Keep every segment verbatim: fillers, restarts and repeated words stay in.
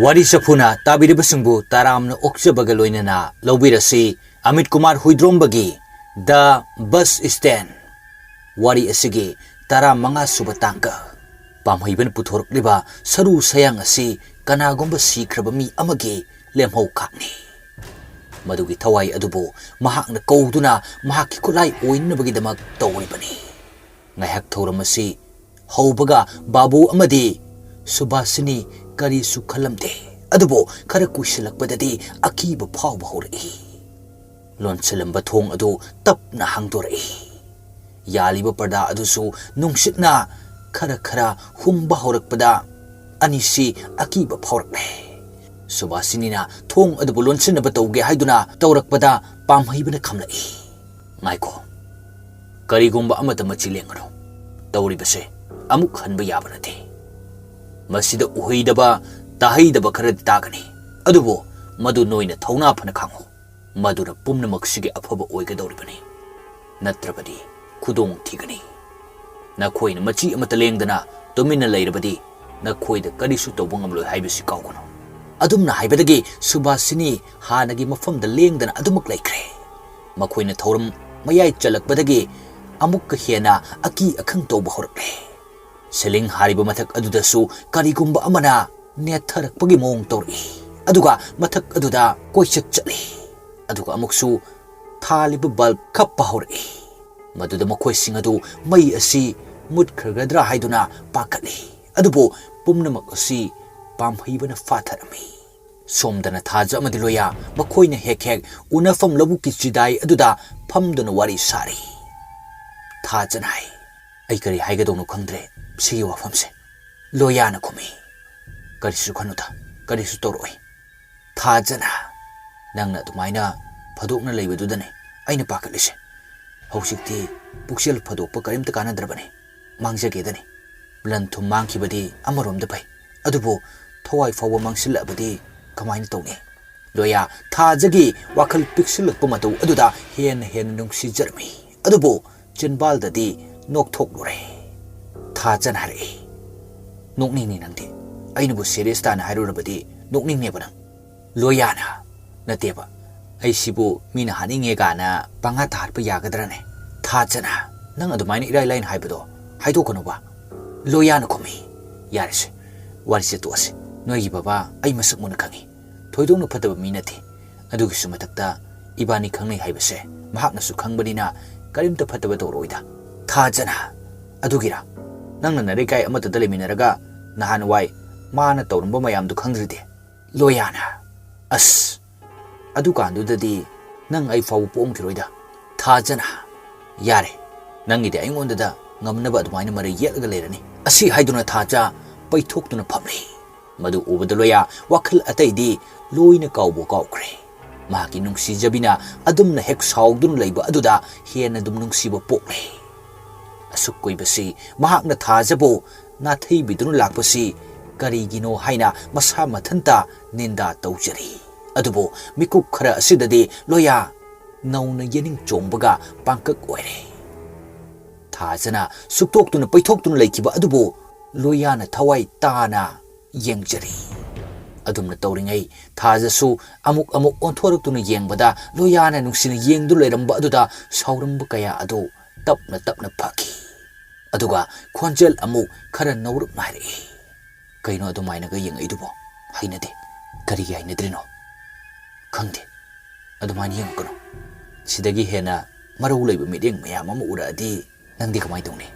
ꯋꯥꯔꯤ ꯆꯐꯨꯅ ꯇꯥꯕꯤꯔꯤꯕꯁꯤꯡꯕꯨ ꯇꯔꯥꯝꯅ ꯑꯣꯛꯆꯕꯒ ꯂꯣꯏꯅꯅ ꯂꯧꯕꯤꯔꯁꯤ Amit Kumar ꯍꯨꯏꯗ꯭ꯔꯣꯝꯕꯒꯤ The Bus Stand꯫ ꯋꯥꯔꯤ ꯑꯁꯤꯒꯤ ꯇꯔꯥꯃꯉꯥ ꯁꯨꯕ ꯇꯥꯡꯀꯛ꯫ ꯄꯥꯝꯍꯩꯕꯅ ꯄꯨꯊꯣꯔꯛꯂꯤꯕ ꯁꯔꯨ ꯁꯌꯥꯡ ꯑꯁꯤ ꯀꯅꯥꯒꯨꯝꯕ ꯁꯤꯈ꯭ꯔꯕ ꯃꯤ ꯑꯃꯒꯤ ꯂꯦꯝꯍꯧ ꯈꯥꯛꯅꯤ꯫ ꯃꯗꯨꯒꯤ ꯊꯋꯥꯏ ꯑꯗꯨꯕꯨ ꯃꯍꯥꯛꯅ ꯀꯧꯗꯨꯅ ꯃꯍꯥꯛꯀꯤ ꯈꯨꯠꯂꯥꯏ ꯑꯣꯏꯅꯅꯕꯒꯤꯗꯃꯛ ꯇꯧꯔꯤꯕꯅꯤ꯫ ꯉꯥꯏꯍꯥꯛ ꯊꯧꯔꯝ ꯑꯁꯤ ꯍꯧꯕꯒ ꯕꯥꯕꯨ ꯑꯃꯗꯤ ꯁꯨꯕꯥꯁꯤꯅꯤ ꯀꯔꯤꯁꯨ ꯈꯜꯂꯝꯗꯦ꯫ ꯑꯗꯨꯕꯨ ꯈꯔ ꯀꯨꯏꯁꯤꯜꯂꯛꯄꯗꯗꯤ ꯑꯀꯤꯕ ꯐꯥꯎꯕ ꯍꯧꯔꯛꯏ꯫ ꯂꯣꯟꯁꯤꯜꯂꯝꯕ ꯊꯣꯡ ꯑꯗꯨ ꯇꯞꯅ ꯍꯥꯡꯗꯣꯔꯛꯏ꯫ ꯌꯥꯜꯂꯤꯕ ꯄꯔꯗꯥ ꯑꯗꯨꯁꯨ ꯅꯨꯡꯁꯤꯠꯅ ꯈꯔ ꯈꯔ ꯍꯨꯝꯕ ꯍꯧꯔꯛꯄꯗ ꯑꯅꯤꯁꯤ ꯑꯀꯤꯕ ꯐꯥꯎꯔꯛꯂꯦ꯫ ꯁꯨꯕꯥꯁꯤꯅꯤꯅ ꯊꯣꯡ ꯑꯗꯨꯕꯨ ꯂꯣꯟꯁꯤꯟꯅꯕ ꯇꯧꯒꯦ ꯍꯥꯏꯗꯨꯅ ꯇꯧꯔꯛꯄꯗ ꯄꯥꯝꯍꯩꯕꯅ ꯈꯝꯂꯛꯏ꯫ "ꯉꯥꯏꯈꯣ, ꯀꯔꯤꯒꯨꯝꯕ ꯑꯃꯠꯇ ꯃꯆꯤ ꯂꯦꯡꯒꯅꯨ꯫ ꯇꯧꯔꯤꯕꯁꯦ ꯑꯃꯨꯛ ꯍꯟꯕ ꯌꯥꯕ ꯅꯠꯇꯦ꯫ ꯃꯁꯤꯗ ꯎꯍꯩꯗꯕ, ꯇꯥꯍꯩꯗꯕ ꯈꯔꯗꯤ ꯇꯥꯒꯅꯤ, ꯑꯗꯨꯕꯨ ꯃꯗꯨ ꯅꯣꯏꯅ ꯊꯧꯅꯥ ꯐꯅ ꯈꯥꯡꯉꯨ꯫ ꯃꯗꯨꯅ ꯄꯨꯝꯅꯃꯛꯁꯤꯒꯤ ꯑꯐꯕ ꯑꯣꯏꯒꯗꯧꯔꯤꯕꯅꯤ꯫ ꯅꯠꯇ꯭ꯔꯕꯗꯤ ꯈꯨꯗꯣꯡ ꯊꯤꯒꯅꯤ꯫ ꯅꯈꯣꯏꯅ ꯃꯆꯤ ꯑꯃꯠꯇ ꯂꯦꯡꯗꯅ ꯇꯨꯃꯤꯟꯅ ꯂꯩꯔꯕꯗꯤ ꯅꯈꯣꯏꯗ ꯀꯔꯤꯁꯨ ꯇꯧꯕ ꯉꯝꯂꯣꯏ ꯍꯥꯏꯕꯁꯤ ꯀꯥꯎꯒꯅꯨ꯫" ꯑꯗꯨꯝꯅ ꯍꯥꯏꯕꯗꯒꯤ ꯁꯨꯕꯥꯁꯤꯅꯤ ꯍꯥꯟꯅꯒꯤ ꯃꯐꯝꯗ ꯂꯦꯡꯗꯅ ꯑꯗꯨꯃꯛ ꯂꯩꯈ꯭ꯔꯦ꯫ ꯃꯈꯣꯏꯅ ꯊꯧꯔꯝ ꯃꯌꯥꯏ ꯆꯜꯂꯛꯄꯗꯒꯤ ꯑꯃꯨꯛꯀ ꯍꯦꯟꯅ ꯑꯀꯤ ꯑꯈꯪ ꯇꯧꯕ ꯍꯧꯔꯛꯂꯦ꯫ ꯁꯤꯂꯤꯡ ꯍꯥꯔꯤꯕ ꯃꯊꯛ ꯑꯗꯨꯗꯁꯨ ꯀꯔꯤꯒꯨꯝꯕ ꯑꯃꯅ ꯅꯦꯠꯊꯔꯛꯄꯒꯤ ꯃꯑꯣꯡ ꯇꯧꯔꯛꯏ, ꯑꯗꯨꯒ ꯃꯊꯛ ꯑꯗꯨꯗ ꯀꯣꯏꯆꯠ ꯆꯠꯂꯤ, ꯑꯗꯨꯒ ꯑꯃꯨꯛꯁꯨ ꯊꯥꯜꯂꯤꯕ ꯕꯜꯕ ꯈꯞꯄ ꯍꯧꯔꯛꯏ꯫ ꯃꯗꯨꯗ ꯃꯈꯣꯏꯁꯤꯡ ꯑꯗꯨ ꯃꯩ ꯑꯁꯤ ꯃꯨꯠꯈ꯭ꯔꯒꯗ꯭ꯔꯥ ꯍꯥꯏꯗꯨꯅ ꯄꯥꯈꯠꯂꯤ, ꯑꯗꯨꯕꯨ ꯄꯨꯝꯅꯃꯛ ꯑꯁꯤ ꯄꯥꯝꯍꯩꯕꯅ ꯐꯥꯊꯔꯝꯃꯤ꯫ ꯁꯣꯝꯗꯅ ꯊꯥꯖ ꯑꯃꯗꯤ ꯂꯣꯌꯥ ꯃꯈꯣꯏꯅ ꯍꯦꯛ ꯍꯦꯛ ꯎꯅꯐꯝ ꯂꯧꯕꯨꯛꯀꯤ ꯆꯤꯗꯥꯏ ꯑꯗꯨꯗ ꯐꯝꯗꯨꯅ ꯋꯥꯔꯤ ꯁꯥꯔꯤ꯫ ꯊꯥꯖꯅ ꯍꯥꯏ, "ꯑꯩ ꯀꯔꯤ ꯍꯥꯏꯒꯗꯧꯅꯣ ꯈꯪꯗ꯭ꯔꯦ ꯁꯤꯒꯤ ꯋꯥꯐꯝꯁꯦ꯫" ꯂꯣꯌꯥꯅ ꯈꯨꯝꯃꯤ, "ꯀꯔꯤꯁꯨ ꯈꯟꯅꯨꯗ, ꯀꯔꯤꯁꯨ ꯇꯧꯔꯛꯑꯣꯏ꯫" ꯊꯥꯖꯅ, "ꯅꯪꯅ ꯑꯗꯨꯃꯥꯏꯅ ꯐꯥꯗꯣꯛꯅ ꯂꯩꯕꯗꯨꯗꯅꯦ ꯑꯩꯅ ꯄꯥꯈꯠꯂꯤꯁꯦ꯫ ꯍꯧꯖꯤꯛꯇꯤ ꯄꯨꯛꯆꯦꯜ ꯐꯥꯗꯣꯛꯄ ꯀꯔꯤꯝꯇ ꯀꯥꯟꯅꯗ꯭ꯔꯕꯅꯤ, ꯃꯥꯡꯖꯒꯦꯗꯅꯤ꯫ ꯂꯟ ꯊꯨꯝ ꯃꯥꯡꯈꯤꯕꯗꯤ ꯑꯃꯔꯣꯝꯗ ꯐꯩ, ꯑꯗꯨꯕꯨ ꯊꯋꯥꯏ ꯐꯥꯎꯕ ꯃꯥꯡꯁꯤꯜꯂꯛꯑꯕꯗꯤ ꯀꯃꯥꯏꯅ ꯇꯧꯅꯤ?" ꯂꯣꯌꯥ ꯊꯥꯖꯒꯤ ꯋꯥꯈꯜ ꯄꯤꯛꯁꯤꯜꯂꯛꯄ ꯃꯇꯧ ꯑꯗꯨꯗ ꯍꯦꯟꯅ ꯍꯦꯟꯅ ꯅꯨꯡꯁꯤꯖꯔꯝꯃꯤ, ꯑꯗꯨꯕꯨ ꯆꯤꯟꯕꯥꯜꯗꯗꯤ ꯅꯣꯛꯊꯣꯛꯂꯨꯔꯦ꯫ ꯊꯥꯖꯅ ꯍꯥꯏꯔꯛꯏ, "ꯅꯣꯛꯅꯤꯡꯅꯤ ꯅꯪꯗꯤ꯫ ꯑꯩꯅꯕꯨ ꯁꯦꯔꯤꯌꯁ ꯇꯥꯅ ꯍꯥꯏꯔꯨꯔꯕꯗꯤ ꯅꯣꯛꯅꯤꯡꯉꯦꯕ ꯅꯪ꯫ ꯂꯣꯌꯥꯅ, "ꯅꯠꯇꯦꯕ, ꯑꯩꯁꯤꯕꯨ ꯃꯤꯅ ꯍꯥꯠꯅꯤꯡꯉꯦ ꯀꯥꯏꯅ ꯄꯪꯍꯥꯠꯇ ꯍꯥꯠꯄ ꯌꯥꯒꯗ꯭ꯔꯅꯦ?" ꯊꯥꯖꯅ, "ꯅꯪ ꯑꯗꯨꯃꯥꯏꯅ ꯏꯔꯥꯏ ꯂꯥꯏꯅ ꯍꯥꯏꯕꯗꯣ ꯍꯥꯏꯗꯣꯛꯀꯅꯨꯕ꯫" ꯂꯣꯌꯥꯅ ꯈꯨꯝꯃꯤ, "ꯌꯥꯔꯦꯁꯦ, ꯋꯥꯔꯤꯁꯦ ꯇꯣꯛꯑꯁꯤ꯫ ꯅꯣꯏꯒꯤ ꯕꯕꯥ ꯑꯩ ꯃꯁꯛ ꯃꯨꯟꯅ ꯈꯪꯉꯤ꯫ ꯊꯣꯏꯗꯣꯛꯅ ꯐꯠꯇꯕ ꯃꯤ ꯅꯠꯇꯦ꯫ ꯑꯗꯨꯒꯤꯁꯨ ꯃꯊꯛꯇ ꯏꯕꯥꯅꯤ ꯈꯪꯅꯩ ꯍꯥꯏꯕꯁꯦ ꯃꯍꯥꯛꯅꯁꯨ ꯈꯪꯕꯅꯤꯅ ꯀꯔꯤꯝꯇ ꯐꯠꯇꯕ ꯇꯧꯔꯣꯏꯗ꯫" ꯊꯥꯖꯅ, "ꯑꯗꯨꯒꯤꯔ? ꯅꯪꯅ ꯅꯔꯩꯀꯥꯏ ꯑꯃꯠꯇꯗ ꯂꯩꯃꯤꯟꯅꯔꯒ ꯅꯍꯥꯟꯋꯥꯏ ꯃꯥꯅ ꯇꯧꯔꯝꯕ ꯃꯌꯥꯝꯗꯨ ꯈꯪꯗ꯭ꯔꯗꯤ?" ꯂꯣꯌꯥꯅ, "ꯑꯁ, ꯑꯗꯨꯀꯥꯟꯗꯨꯗꯗꯤ ꯅꯪ ꯑꯩ ꯐꯥꯎꯕ ꯄꯣꯛꯑꯝꯈꯤꯔꯣꯏꯗ꯫" ꯊꯥꯖꯅ, "ꯌꯥꯔꯦ, ꯅꯪꯒꯤꯗꯤ ꯑꯩꯉꯣꯟꯗꯗ ꯉꯝꯅꯕ ꯑꯗꯨꯃꯥꯏꯅ ꯃꯔꯩ ꯌꯦꯠꯂꯒ ꯂꯩꯔꯅꯤ꯫" ꯑꯁꯤ ꯍꯥꯏꯗꯨꯅ ꯊꯥꯖ ꯄꯩꯊꯣꯛꯇꯨꯅ ꯐꯝꯂꯤ꯫ ꯃꯗꯨ ꯎꯕꯗ ꯂꯣꯌꯥ ꯋꯥꯈꯜ ꯑꯇꯩꯗꯤ ꯂꯣꯏꯅ ꯀꯥꯎꯕꯨ ꯀꯥꯎꯈ꯭ꯔꯦ꯫ ꯃꯍꯥꯛꯀꯤ ꯅꯨꯡꯁꯤꯖꯕꯤꯅ ꯑꯗꯨꯝꯅ ꯍꯦꯛ ꯁꯥꯎꯗꯨꯅ ꯂꯩꯕ ꯑꯗꯨꯗ ꯍꯦꯟꯅ ꯑꯗꯨꯝ ꯅꯨꯡꯁꯤꯕ ꯄꯣꯛꯂꯦ꯫ ꯑꯁꯨꯛ ꯀꯨꯏꯕꯁꯤ ꯃꯍꯥꯛꯅ ꯊꯥꯖꯕꯨ ꯅꯥꯊꯩꯕꯤꯗꯨꯅ ꯂꯥꯛꯄꯁꯤ ꯀꯔꯤꯒꯤꯅꯣ ꯍꯥꯏꯅ ꯃꯁꯥ ꯃꯊꯟꯇ ꯅꯤꯟꯗꯥ ꯇꯧꯖꯔꯤ꯫ ꯑꯗꯨꯕꯨ ꯃꯤꯀꯨꯞ ꯈꯔ ꯑꯁꯤꯗꯗꯤ ꯂꯣꯌꯥ ꯅꯧꯅ ꯌꯦꯅꯤꯡ ꯆꯣꯡꯕꯒ ꯄꯥꯡꯀꯛ ꯑꯣꯏꯔꯦ꯫ ꯊꯥꯖꯅ ꯁꯨꯛꯇꯣꯛꯇꯨꯅ ꯄꯩꯊꯣꯛꯇꯨꯅ ꯂꯩꯈꯤꯕ ꯑꯗꯨꯕꯨ ꯂꯣꯌꯥꯅ ꯊꯋꯥꯏ ꯇꯥꯅ ꯌꯦꯡꯖꯔꯤ꯫ ꯑꯗꯨꯝꯅ ꯇꯧꯔꯤꯉꯩ ꯊꯥꯖꯁꯨ ꯑꯃꯨꯛ ꯑꯃꯨꯛ ꯑꯣꯟꯊꯣꯔꯛꯇꯨꯅ ꯌꯦꯡꯕꯗ ꯂꯣꯌꯥꯅ ꯅꯨꯡꯁꯤꯅ ꯌꯦꯡꯗꯨꯅ ꯂꯩꯔꯝꯕ ꯑꯗꯨꯗ ꯁꯥꯎꯔꯝꯕ ꯀꯌꯥ ꯑꯗꯨ ꯇꯞꯅ ꯇꯞꯅ ꯐꯈꯤ꯫ ꯑꯗꯨꯒ ꯈꯣꯟꯖꯦꯜ ꯑꯃꯨꯛ ꯈꯔ ꯅꯧꯔꯞꯅ ꯍꯥꯏꯔꯛꯏ, "ꯀꯩꯅꯣ ꯑꯗꯨꯃꯥꯏꯅꯒ ꯌꯦꯡꯉꯛꯏꯗꯨꯕꯣ? ꯍꯩꯅꯗꯦ꯫ ꯀꯔꯤꯒꯤ ꯍꯩꯅꯗ꯭ꯔꯤꯅꯣ? ꯈꯪꯗꯦ꯫ ꯑꯗꯨꯃꯥꯏꯅ ꯌꯦꯡꯉꯛꯀꯅꯨ꯫ ꯁꯤꯗꯒꯤ ꯍꯦꯟꯅ ꯃꯔꯧ ꯂꯩꯕ ꯃꯤꯠꯌꯦꯡ ꯃꯌꯥꯝ ꯑꯃ ꯎꯔꯛꯑꯗꯤ ꯅꯪꯗꯤ ꯀꯃꯥꯏꯅ ꯇꯧꯅꯤ?"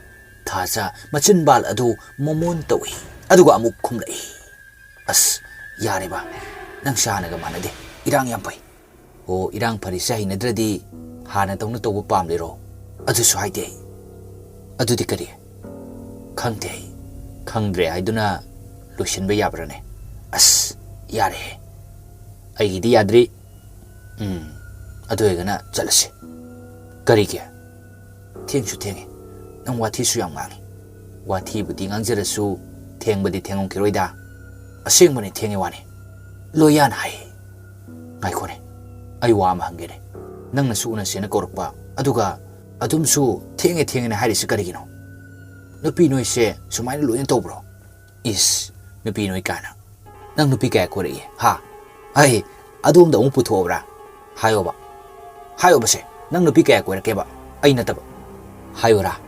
ꯊꯥꯖ ꯃꯆꯤꯟꯕꯥꯜ ꯑꯗꯨ ꯃꯣꯃꯣꯟ ꯇꯧꯏ꯫ ꯑꯗꯨꯒ ꯑꯃꯨꯛ ꯈꯨꯝꯂꯛꯏ, "ꯑꯁ, ꯌꯥꯔꯦꯕ, ꯅꯪꯁꯦ ꯍꯥꯟꯅꯒ ꯃꯥꯟꯅꯗꯦ꯫ ꯏꯔꯥꯡ ꯌꯥꯝ ꯐꯩ꯫" "ꯑꯣ, ꯏꯔꯥꯡ ꯐꯔꯤꯁꯦ ꯍꯩꯅꯗ꯭ꯔꯗꯤ ꯍꯥꯟꯅꯗꯧꯅ ꯇꯧꯕ ꯄꯥꯝꯂꯤꯔꯣ?" "ꯑꯗꯨꯁꯨ ꯍꯥꯏꯗꯦ ꯑꯩ꯫" "ꯑꯗꯨꯗꯤ ꯀꯔꯤ?" "ꯈꯪꯗꯦ ꯑꯩ꯫ ꯈꯪꯗ꯭ꯔꯦ ꯍꯥꯏꯗꯨꯅ ꯂꯣꯏꯁꯤꯟꯕ ꯌꯥꯕ꯭ꯔꯥꯅꯦ?" "ꯑꯁ, ꯌꯥꯔꯦꯍꯦ꯫ ꯑꯩꯒꯤꯗꯤ ꯌꯥꯗ꯭ꯔꯤ꯫ ꯎꯝ, ꯑꯗꯨ ꯑꯣꯏꯔꯒꯅ ꯆꯠꯂꯁꯤ꯫" "ꯀꯔꯤꯒꯤ?" "ꯊꯦꯡꯁꯨ ꯊꯦꯡꯉꯦ꯫ ꯅꯪ ꯋꯥꯊꯤꯁꯨ ꯌꯥꯝ ꯉꯥꯡꯉꯤ꯫ ꯋꯥꯊꯤꯕꯨꯗꯤ ꯉꯥꯡꯖꯔꯁꯨ ꯊꯦꯡꯕꯗꯤ ꯊꯦꯡꯉꯝꯈꯤꯔꯣꯏꯗ꯫ ꯑꯁꯦꯡꯕꯅꯤ, ꯊꯦꯡꯉꯦ ꯋꯥꯅꯤ꯫" ꯂꯣꯌꯥꯅ ꯍꯥꯏ, "ꯉꯥꯏꯈꯣꯅꯦ, ꯑꯩ ꯋꯥ ꯑꯃ ꯍꯪꯒꯦꯅꯦ꯫ ꯅꯪꯅꯁꯨ ꯎꯅꯁꯦꯅ ꯀꯧꯔꯛꯄ, ꯑꯗꯨꯒ ꯑꯗꯨꯝꯁꯨ ꯊꯦꯡꯉꯦ ꯊꯦꯡꯉꯦꯅ ꯍꯥꯏꯔꯤꯁꯤ ꯀꯔꯤꯒꯤꯅꯣ? ꯅꯨꯄꯤ ꯅꯣꯏꯁꯦ ꯁꯨꯃꯥꯏꯅ ꯂꯣꯏꯅ ꯇꯧꯕ꯭ꯔꯣ?" "ꯏꯁ, ꯅꯨꯄꯤ ꯅꯣꯏ ꯀꯥꯏꯅ꯫ "ꯅꯪ ꯅꯨꯄꯤ ꯀꯌꯥ ꯀꯣꯏꯔꯛꯏ? ꯍꯥ? ꯑꯩ ꯑꯗꯣꯝꯗ ꯑꯃꯨꯛ ꯄꯨꯊꯣꯛꯑꯕ꯭ꯔꯥ? ꯍꯥꯏꯌꯣꯕ꯫ ꯍꯥꯏꯌꯣꯕꯁꯦ, ꯅꯪ ꯅꯨꯄꯤ ꯀꯌꯥ ꯀꯣꯏꯔꯛꯀꯦꯕ? ꯑꯩ ꯅꯠꯇꯕ꯫ ꯍꯥꯏꯌꯣꯔꯥ?"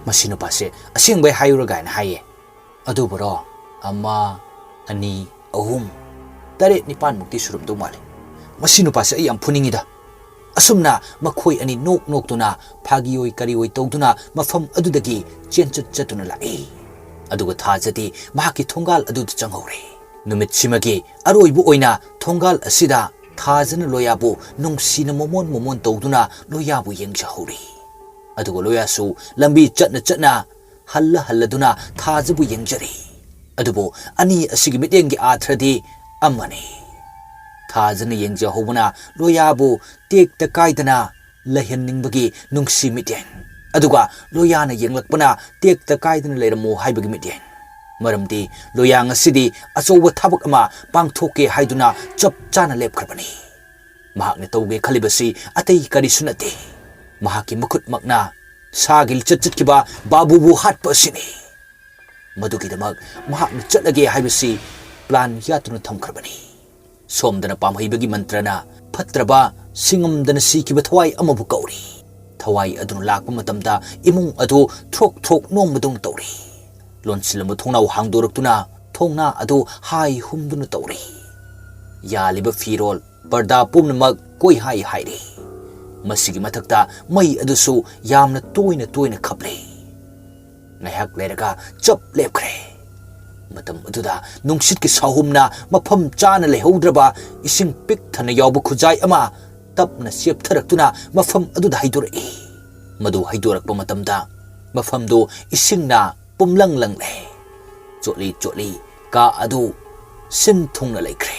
ꯃꯁꯤ ꯅꯨꯄꯥꯁꯦ ꯑꯁꯦꯡꯕꯩ ꯍꯥꯏꯌꯨꯔꯥ ꯀꯥꯏꯅ ꯍꯥꯏꯌꯦ꯫ ꯑꯗꯨꯕꯨꯔꯣ, ꯑꯃ, ꯑꯅꯤ, ꯑꯍꯨꯝ, ꯇꯔꯦꯠ ꯅꯤꯄꯥꯟꯃꯨꯛꯇꯤ ꯁꯨꯔꯝꯗꯧ ꯃꯥꯜꯂꯤ꯫ ꯃꯁꯤ ꯅꯨꯄꯥꯁꯦ ꯑꯩ ꯌꯥꯝ ꯐꯨꯅꯤꯡꯉꯤꯗ꯫ ꯑꯁꯨꯝꯅ ꯃꯈꯣꯏ ꯑꯅꯤ ꯅꯣꯛ ꯅꯣꯛꯇꯨꯅ, ꯐꯥꯒꯤ ꯑꯣꯏ ꯀꯔꯤ ꯑꯣꯏ ꯇꯧꯗꯨꯅ ꯃꯐꯝ ꯑꯗꯨꯗꯒꯤ ꯆꯦꯟꯆꯠ ꯆꯠꯇꯨꯅ ꯂꯥꯛꯏ꯫ ꯑꯗꯨꯒ ꯊꯥꯖꯗꯤ ꯃꯍꯥꯛꯀꯤ ꯊꯣꯡꯒꯥꯜ ꯑꯗꯨꯗ ꯆꯪꯍꯧꯔꯦ꯫ ꯅꯨꯃꯤꯠꯁꯤꯃꯒꯤ ꯑꯔꯣꯏꯕ ꯑꯣꯏꯅ ꯊꯣꯡꯒꯥꯜ ꯑꯁꯤꯗ ꯊꯥꯖꯅ ꯂꯣꯌꯥꯕꯨ ꯅꯨꯡꯁꯤꯅ ꯃꯣꯃꯣꯟ ꯃꯣꯃꯣꯟ ꯇꯧꯗꯨꯅ ꯂꯣꯌꯥꯕꯨ ꯌꯦꯡꯖꯍꯧꯔꯤ꯫ ꯑꯗꯨꯒ ꯂꯣꯌꯥꯁꯨ ꯂꯝꯕꯤ ꯆꯠꯅ ꯆꯠꯅ, ꯍꯜꯂ ꯍꯜꯂꯗꯨꯅ ꯊꯥꯖꯕꯨ ꯌꯦꯡꯖꯔꯤ꯫ ꯑꯗꯨꯕꯨ ꯑꯅꯤ ꯑꯁꯤꯒꯤ ꯃꯤꯠꯌꯦꯡꯒꯤ ꯑꯥꯊ꯭ꯔꯗꯤ ꯑꯃꯅꯤ꯫ ꯊꯥꯖꯅ ꯌꯦꯡꯖꯍꯧꯕꯅ ꯂꯣꯌꯥꯕꯨ ꯇꯦꯛꯇ ꯀꯥꯏꯗꯅ ꯂꯩꯍꯟꯅꯤꯡꯕꯒꯤ ꯅꯨꯡꯁꯤ ꯃꯤꯠꯌꯦꯡ, ꯑꯗꯨꯒ ꯂꯣꯌꯥꯅ ꯌꯦꯡꯂꯛꯄꯅ ꯇꯦꯛꯇ ꯀꯥꯏꯗꯅ ꯂꯩꯔꯝꯃꯨ ꯍꯥꯏꯕꯒꯤ ꯃꯤꯠꯌꯦꯡ꯫ ꯃꯔꯝꯗꯤ ꯂꯣꯌꯥ ꯉꯁꯤꯗꯤ ꯑꯆꯧꯕ ꯊꯕꯛ ꯑꯃ ꯄꯥꯡꯊꯣꯛꯀꯦ ꯍꯥꯏꯗꯨꯅ ꯆꯞ ꯆꯥꯅ ꯂꯦꯞꯈ꯭ꯔꯕꯅꯤ꯫ ꯃꯍꯥꯛꯅ ꯇꯧꯒꯦ ꯈꯜꯂꯤꯕꯁꯤ ꯑꯇꯩ ꯀꯔꯤꯁꯨ ꯅꯠꯇꯦ꯫ ꯃꯍꯥꯛꯀꯤ ꯃꯈꯨꯠꯃꯛꯅ ꯁꯥꯒꯤ ꯂꯤꯆꯠ ꯆꯠꯈꯤꯕ ꯕꯥꯕꯨꯕꯨ ꯍꯥꯠꯄ ꯑꯁꯤꯅꯤ꯫ ꯃꯗꯨꯒꯤꯗꯃꯛ ꯃꯍꯥꯛꯅ ꯆꯠꯂꯒꯦ ꯍꯥꯏꯕꯁꯤ ꯄ꯭ꯂꯥꯟ ꯌꯥꯠꯇꯨꯅ ꯊꯝꯈ꯭ꯔꯕꯅꯤ꯫ ꯁꯣꯝꯗꯅ ꯄꯥꯝꯍꯩꯕꯒꯤ ꯃꯟꯇ꯭ꯔꯅ ꯐꯠꯇ꯭ꯔꯕ ꯁꯤꯡꯉꯝꯗꯅ ꯁꯤꯈꯤꯕ ꯊꯋꯥꯏ ꯑꯃꯕꯨ ꯀꯧꯔꯤ꯫ ꯊꯋꯥꯏ ꯑꯗꯨꯅ ꯂꯥꯛꯄ ꯃꯇꯝꯗ ꯏꯃꯨꯡ ꯑꯗꯨ ꯊ꯭ꯔꯣꯛ ꯊ꯭ꯔꯣꯛ ꯅꯣꯡꯕꯗꯧꯅ ꯇꯧꯔꯤ꯫ ꯂꯣꯟꯁꯤꯜꯂꯝꯕ ꯊꯣꯡꯅꯥꯎ ꯍꯥꯡꯗꯣꯔꯛꯇꯨꯅ ꯊꯣꯡꯅꯥ ꯑꯗꯨ ꯍꯥꯏ ꯍꯨꯝꯗꯨꯅ ꯇꯧꯔꯤ꯫ ꯌꯥꯜꯂꯤꯕ ꯐꯤꯔꯣꯜ, ꯄꯔꯗꯥ ꯄꯨꯝꯅꯃꯛ ꯀꯣꯏꯍꯥꯏ ꯍꯥꯏꯔꯤ꯫ ꯃꯁꯤꯒꯤ ꯃꯊꯛꯇ ꯃꯩ ꯑꯗꯨꯁꯨ ꯌꯥꯝꯅ ꯇꯣꯏꯅ ꯇꯣꯏꯅ ꯈꯞꯂꯤ꯫ ꯉꯥꯏꯍꯥꯛ ꯂꯩꯔꯒ ꯆꯞ ꯂꯦꯞꯈ꯭ꯔꯦ꯫ ꯃꯇꯝ ꯑꯗꯨꯗ ꯅꯨꯡꯁꯤꯠꯀꯤ ꯁꯥꯍꯨꯝꯅ ꯃꯐꯝ ꯆꯥꯅ ꯂꯩꯍꯧꯗ꯭ꯔꯕ ꯏꯁꯤꯡ ꯄꯤꯛ ꯊꯟꯅ ꯌꯥꯎꯕ ꯈꯨꯖꯥꯏ ꯑꯃ ꯇꯞꯅ ꯆꯦꯞꯊꯔꯛꯇꯨꯅ ꯃꯐꯝ ꯑꯗꯨꯗ ꯍꯩꯗꯣꯔꯛꯏ꯫ ꯃꯗꯨ ꯍꯩꯗꯣꯔꯛꯄ ꯃꯇꯝꯗ ꯃꯐꯝꯗꯨ ꯏꯁꯤꯡꯅ ꯄꯨꯝꯂꯪ ꯂꯪꯂꯦ꯫ ꯆꯣꯠꯂꯤ ꯆꯣꯠꯂꯤ ꯀꯥ ꯑꯗꯨ ꯁꯤꯟ ꯊꯨꯡꯅ ꯂꯩꯈ꯭ꯔꯦ꯫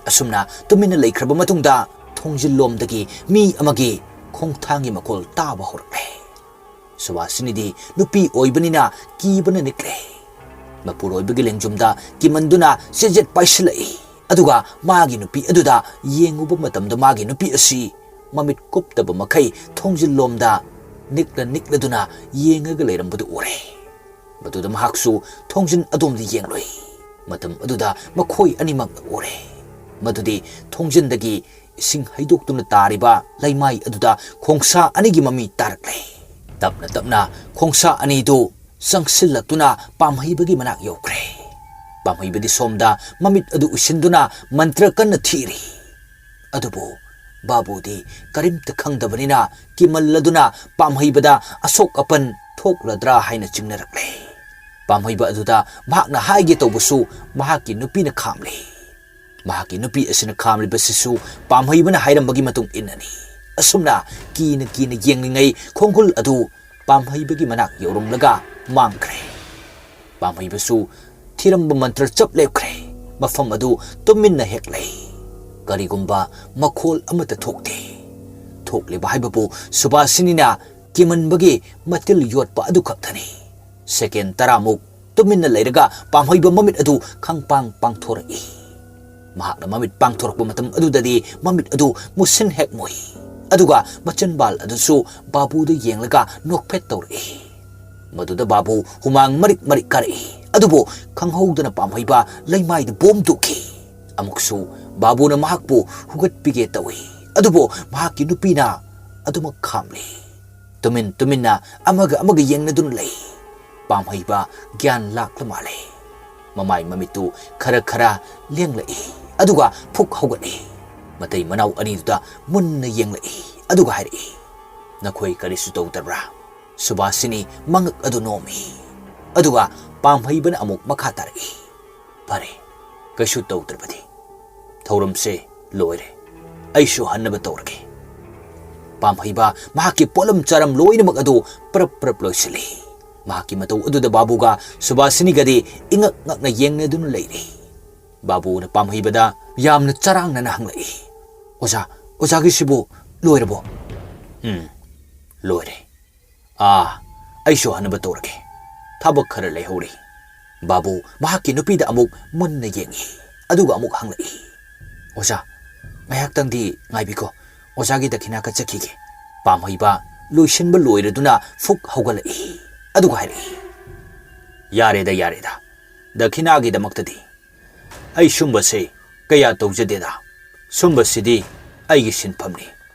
ꯑꯁꯨꯝꯅ ꯇꯨꯃꯤꯟꯅ ꯂꯩꯈ꯭ꯔꯕ ꯃꯇꯨꯡꯗ ꯊꯣꯡꯖꯤꯜꯂꯣꯝꯗꯒꯤ ꯃꯤ ꯑꯃꯒꯤ ꯈꯣꯡꯊꯥꯡꯒꯤ ꯃꯈꯣꯜ ꯇꯥꯕ ꯍꯧꯔꯛꯂꯦ꯫ ꯁꯨꯕꯥꯁꯤꯅꯤꯗꯤ ꯅꯨꯄꯤ ꯑꯣꯏꯕꯅꯤꯅ ꯀꯤꯕꯅ ꯅꯤꯛꯂꯦ꯫ ꯃꯄꯨꯔꯣꯏꯕꯒꯤ ꯂꯦꯡꯖꯨꯝꯗ ꯀꯤꯃꯟꯗꯨꯅ ꯆꯦꯖꯦꯠ ꯄꯥꯏꯁꯤꯜꯂꯛꯏ꯫ ꯑꯗꯨꯒ ꯃꯥꯒꯤ ꯅꯨꯄꯤ ꯑꯗꯨꯗ ꯌꯦꯡꯉꯨꯕ ꯃꯇꯝꯗ ꯃꯥꯒꯤ ꯅꯨꯄꯤ ꯑꯁꯤ ꯃꯃꯤꯠ ꯀꯨꯞꯇꯕ ꯃꯈꯩ ꯊꯣꯡꯖꯤꯜꯂꯣꯝꯗ ꯅꯤꯛꯂ ꯅꯤꯛꯂꯗꯨꯅ ꯌꯦꯡꯉꯒ ꯂꯩꯔꯝꯕꯗꯨ ꯎꯔꯦ꯫ ꯃꯗꯨꯗ ꯃꯍꯥꯛꯁꯨ ꯊꯣꯡꯖꯤꯟ ꯑꯗꯣꯝꯗ ꯌꯦꯡꯂꯨꯏ꯫ ꯃꯇꯝ ꯑꯗꯨꯗ ꯃꯈꯣꯏ ꯑꯅꯤꯃꯛꯅ ꯎꯔꯦ ꯃꯗꯨꯗꯤ ꯊꯣꯡꯖꯤꯟꯗꯒꯤ ꯏꯁꯤꯡ ꯍꯩꯗꯣꯛꯇꯨꯅ ꯇꯥꯔꯤꯕ ꯂꯩꯃꯥꯏ ꯑꯗꯨꯗ ꯈꯣꯡꯁꯥ ꯑꯅꯤꯒꯤ ꯃꯃꯤ ꯇꯥꯔꯛꯂꯦ꯫ ꯇꯞꯅ ꯇꯞꯅ ꯈꯣꯡꯁꯥ ꯑꯅꯤꯗꯨ ꯆꯪꯁꯤꯜꯂꯛꯇꯨꯅ ꯄꯥꯝꯍꯩꯕꯒꯤ ꯃꯅꯥꯛ ꯌꯧꯈ꯭ꯔꯦ꯫ ꯄꯥꯝꯍꯩꯕꯗꯤ ꯁꯣꯝꯗ ꯃꯃꯤꯠ ꯑꯗꯨ ꯎꯏꯁꯤꯟꯗꯨꯅ ꯃꯟꯇ꯭ꯔ ꯀꯟꯅ ꯊꯤꯔꯤ꯫ ꯑꯗꯨꯕꯨ ꯕꯥꯕꯨꯗꯤ ꯀꯔꯤꯝꯇ ꯈꯪꯗꯕꯅꯤꯅ ꯀꯤꯃꯜꯂꯗꯨꯅ ꯄꯥꯝꯍꯩꯕꯗ ꯑꯁꯣꯛ ꯑꯄꯟ ꯊꯣꯛꯂꯗ꯭ꯔꯥ ꯍꯥꯏꯅ ꯆꯤꯡꯅꯔꯛꯂꯦ꯫ ꯄꯥꯝꯍꯩꯕ ꯑꯗꯨꯗ ꯃꯍꯥꯛꯅ ꯍꯥꯏꯒꯦ ꯇꯧꯕꯁꯨ ꯃꯍꯥꯛꯀꯤ ꯅꯨꯄꯤꯅ ꯈꯥꯝꯂꯤ꯫ ꯃꯍꯥꯛꯀꯤ ꯅꯨꯄꯤ ꯑꯁꯤꯅ ꯈꯥꯝꯂꯤꯕꯁꯤꯁꯨ ꯄꯥꯝꯍꯩꯕꯅ ꯍꯥꯏꯔꯝꯕꯒꯤ ꯃꯇꯨꯡ ꯏꯟꯅꯅꯤ꯫ ꯑꯁꯨꯝꯅ ꯀꯤꯅ ꯀꯤꯅ ꯌꯦꯡꯂꯤꯉꯩ ꯈꯣꯡꯒꯨꯜ ꯑꯗꯨ ꯄꯥꯝꯍꯩꯕꯒꯤ ꯃꯅꯥꯛ ꯌꯧꯔꯝꯂꯒ ꯃꯥꯡꯈ꯭ꯔꯦ꯫ ꯄꯥꯝꯍꯩꯕꯁꯨ ꯊꯤꯔꯝꯕ ꯃꯟꯇ꯭ꯔ ꯆꯞ ꯂꯦꯞꯈ꯭ꯔꯦ꯫ ꯃꯐꯝ ꯑꯗꯨ ꯇꯨꯃꯤꯟꯅ ꯍꯦꯛ ꯂꯩ꯫ ꯀꯔꯤꯒꯨꯝꯕ ꯃꯈꯣꯜ ꯑꯃꯠꯇ ꯊꯣꯛꯇꯦ꯫ ꯊꯣꯛꯂꯤꯕ ꯍꯥꯏꯕꯕꯨ ꯁꯨꯕꯥꯁꯤꯅꯤꯅ ꯀꯤꯃꯟꯕꯒꯤ ꯃꯇꯤꯜ ꯌꯣꯠꯄ ꯑꯗꯨ ꯈꯛꯇꯅꯤ꯫ ꯁꯦꯀꯦꯟ ꯇꯔꯥꯃꯨꯛ ꯇꯨꯃꯤꯟꯅ ꯂꯩꯔꯒ ꯄꯥꯝꯍꯩꯕ ꯃꯃꯤꯠ ꯑꯗꯨ ꯈꯪꯄꯥꯡ ꯄꯥꯡꯊꯣꯔꯛꯏ꯫ ꯃꯍꯥꯛꯅ ꯃꯃꯤꯠ ꯄꯥꯡꯊꯣꯔꯛꯄ ꯃꯇꯝ ꯑꯗꯨꯗꯗꯤ ꯃꯃꯤꯠ ꯑꯗꯨ ꯃꯨꯁꯤꯟ ꯍꯦꯛ ꯃꯨꯏ꯫ ꯑꯗꯨꯒ ꯃꯆꯤꯟꯕꯥꯜ ꯑꯗꯨꯁꯨ ꯕꯥꯕꯨꯗ ꯌꯦꯡꯂꯒ ꯅꯣꯛꯐꯦꯠ ꯇꯧꯔꯛꯏ꯫ ꯃꯗꯨꯗ ꯕꯥꯕꯨ ꯍꯨꯃꯥꯡ ꯃꯔꯤꯛ ꯃꯔꯤꯛ ꯀꯥꯔꯛꯏ꯫ ꯑꯗꯨꯕꯨ ꯈꯪꯍꯧꯗꯅ ꯄꯥꯝꯍꯩꯕ ꯂꯩꯃꯥꯏꯗ ꯕꯣꯝ ꯇꯨꯈꯤ꯫ ꯑꯃꯨꯛꯁꯨ ꯕꯥꯕꯨꯅ ꯃꯍꯥꯛꯄꯨ ꯍꯨꯒꯠꯄꯤꯒꯦ ꯇꯧꯏ꯫ ꯑꯗꯨꯕꯨ ꯃꯍꯥꯛꯀꯤ ꯅꯨꯄꯤꯅ ꯑꯗꯨꯃꯛ ꯈꯥꯝꯂꯤ꯫ ꯇꯨꯃꯤꯟ ꯇꯨꯃꯤꯟꯅ ꯑꯃꯒ ꯑꯃꯒ ꯌꯦꯡꯅꯗꯨꯅ ꯂꯩ꯫ ꯄꯥꯝꯍꯩꯕ ꯒ꯭ꯌꯥꯟ ꯂꯥꯛꯂ ꯃꯥꯜꯂꯦ꯫ ꯃꯃꯥꯏ ꯃꯃꯤꯠꯇꯨ ꯈꯔ ꯈꯔ ꯂꯦꯡꯂꯛꯏ꯫ ꯑꯗꯨꯒ ꯐꯨꯛ ꯍꯧꯒꯠꯂꯤ꯫ ꯃꯇꯩ ꯃꯅꯥꯎ ꯑꯅꯤꯗꯨꯗ ꯃꯨꯟꯅ ꯌꯦꯡꯂꯛꯏ꯫ ꯑꯗꯨꯒ ꯍꯥꯏꯔꯛꯏ, "ꯅꯈꯣꯏ ꯀꯔꯤꯁꯨ ꯇꯧꯗꯕ꯭ꯔꯥ?" ꯁꯨꯕꯥꯁꯤꯅꯤ ꯃꯉꯛ ꯑꯗꯨ ꯅꯣꯝꯃꯤ꯫ ꯑꯗꯨꯒ ꯄꯥꯝꯍꯩꯕꯅ ꯑꯃꯨꯛ ꯃꯈꯥ ꯇꯥꯔꯛꯏ, "ꯐꯔꯦ, ꯀꯩꯁꯨ ꯇꯧꯗ꯭ꯔꯕꯗꯤ ꯊꯧꯔꯝꯁꯦ ꯂꯣꯏꯔꯦ꯫ ꯑꯩꯁꯨ ꯍꯟꯅꯕ ꯇꯧꯔꯒꯦ"꯫ ꯄꯥꯝꯍꯩꯕ ꯃꯍꯥꯛꯀꯤ ꯄꯣꯠꯂꯝ ꯆꯥꯔꯝ ꯂꯣꯏꯅꯃꯛ ꯑꯗꯨ ꯄ꯭ꯔꯞ ꯄ꯭ꯔꯞ ꯂꯣꯏꯁꯤꯜꯂꯤ꯫ ꯃꯍꯥꯛꯀꯤ ꯃꯇꯧ ꯑꯗꯨꯗ ꯕꯥꯕꯨꯒ ꯁꯨꯕꯥꯁꯤꯅꯤꯒꯗꯤ ꯏꯉꯛ ꯉꯛꯅ ꯌꯦꯡꯅꯗꯨꯅ ꯂꯩꯔꯤ꯫ ꯕꯥꯕꯨꯅ ꯄꯥꯝꯍꯩꯕꯗ ꯌꯥꯝꯅ ꯆꯔꯥꯡꯅꯅ ꯍꯪꯂꯛꯏ, "ꯑꯣꯖꯥ, ꯑꯣꯖꯥꯒꯤꯁꯤꯕꯨ ꯂꯣꯏꯔꯕꯣ?" "ꯎꯝ, ꯂꯣꯏꯔꯦ꯫ ꯑꯥ, ꯑꯩꯁꯨ ꯍꯟꯅꯕ ꯇꯧꯔꯒꯦ꯫ ꯊꯕꯛ ꯈꯔ ꯂꯩꯍꯧꯔꯤ"꯫ ꯕꯥꯕꯨ ꯃꯍꯥꯛꯀꯤ ꯅꯨꯄꯤꯗ ꯑꯃꯨꯛ ꯃꯨꯟꯅ ꯌꯦꯡꯏ꯫ ꯑꯗꯨꯒ ꯑꯃꯨꯛ ꯍꯪꯂꯛꯏ, "ꯑꯣꯖꯥ, ꯉꯥꯏꯍꯥꯛꯇꯪꯗꯤ ꯉꯥꯏꯕꯤꯈꯣ꯫ ꯑꯣꯖꯥꯒꯤ ꯗꯈꯤꯅꯥ ꯀꯠꯆꯈꯤꯒꯦ"꯫ ꯄꯥꯝꯍꯩꯕ ꯂꯣꯏꯁꯤꯟꯕ ꯂꯣꯏꯔꯗꯨꯅ ꯐꯨꯛ ꯍꯧꯒꯠꯂꯛꯏ꯫ ꯑꯗꯨꯒ ꯍꯥꯏꯔꯛꯏ, "ꯌꯥꯔꯦꯗ, ꯌꯥꯔꯦꯗ꯫ ꯗꯈꯤꯅꯥꯒꯤꯗꯃꯛꯇꯗꯤ ꯑꯩ ꯁꯨꯝꯕꯁꯦ ꯀꯌꯥ ꯇꯧꯖꯗꯦꯗ꯫ ꯁꯨꯝꯕꯁꯤꯗꯤ ꯑꯩꯒꯤ ꯁꯤꯟꯐꯝꯅꯤ꯫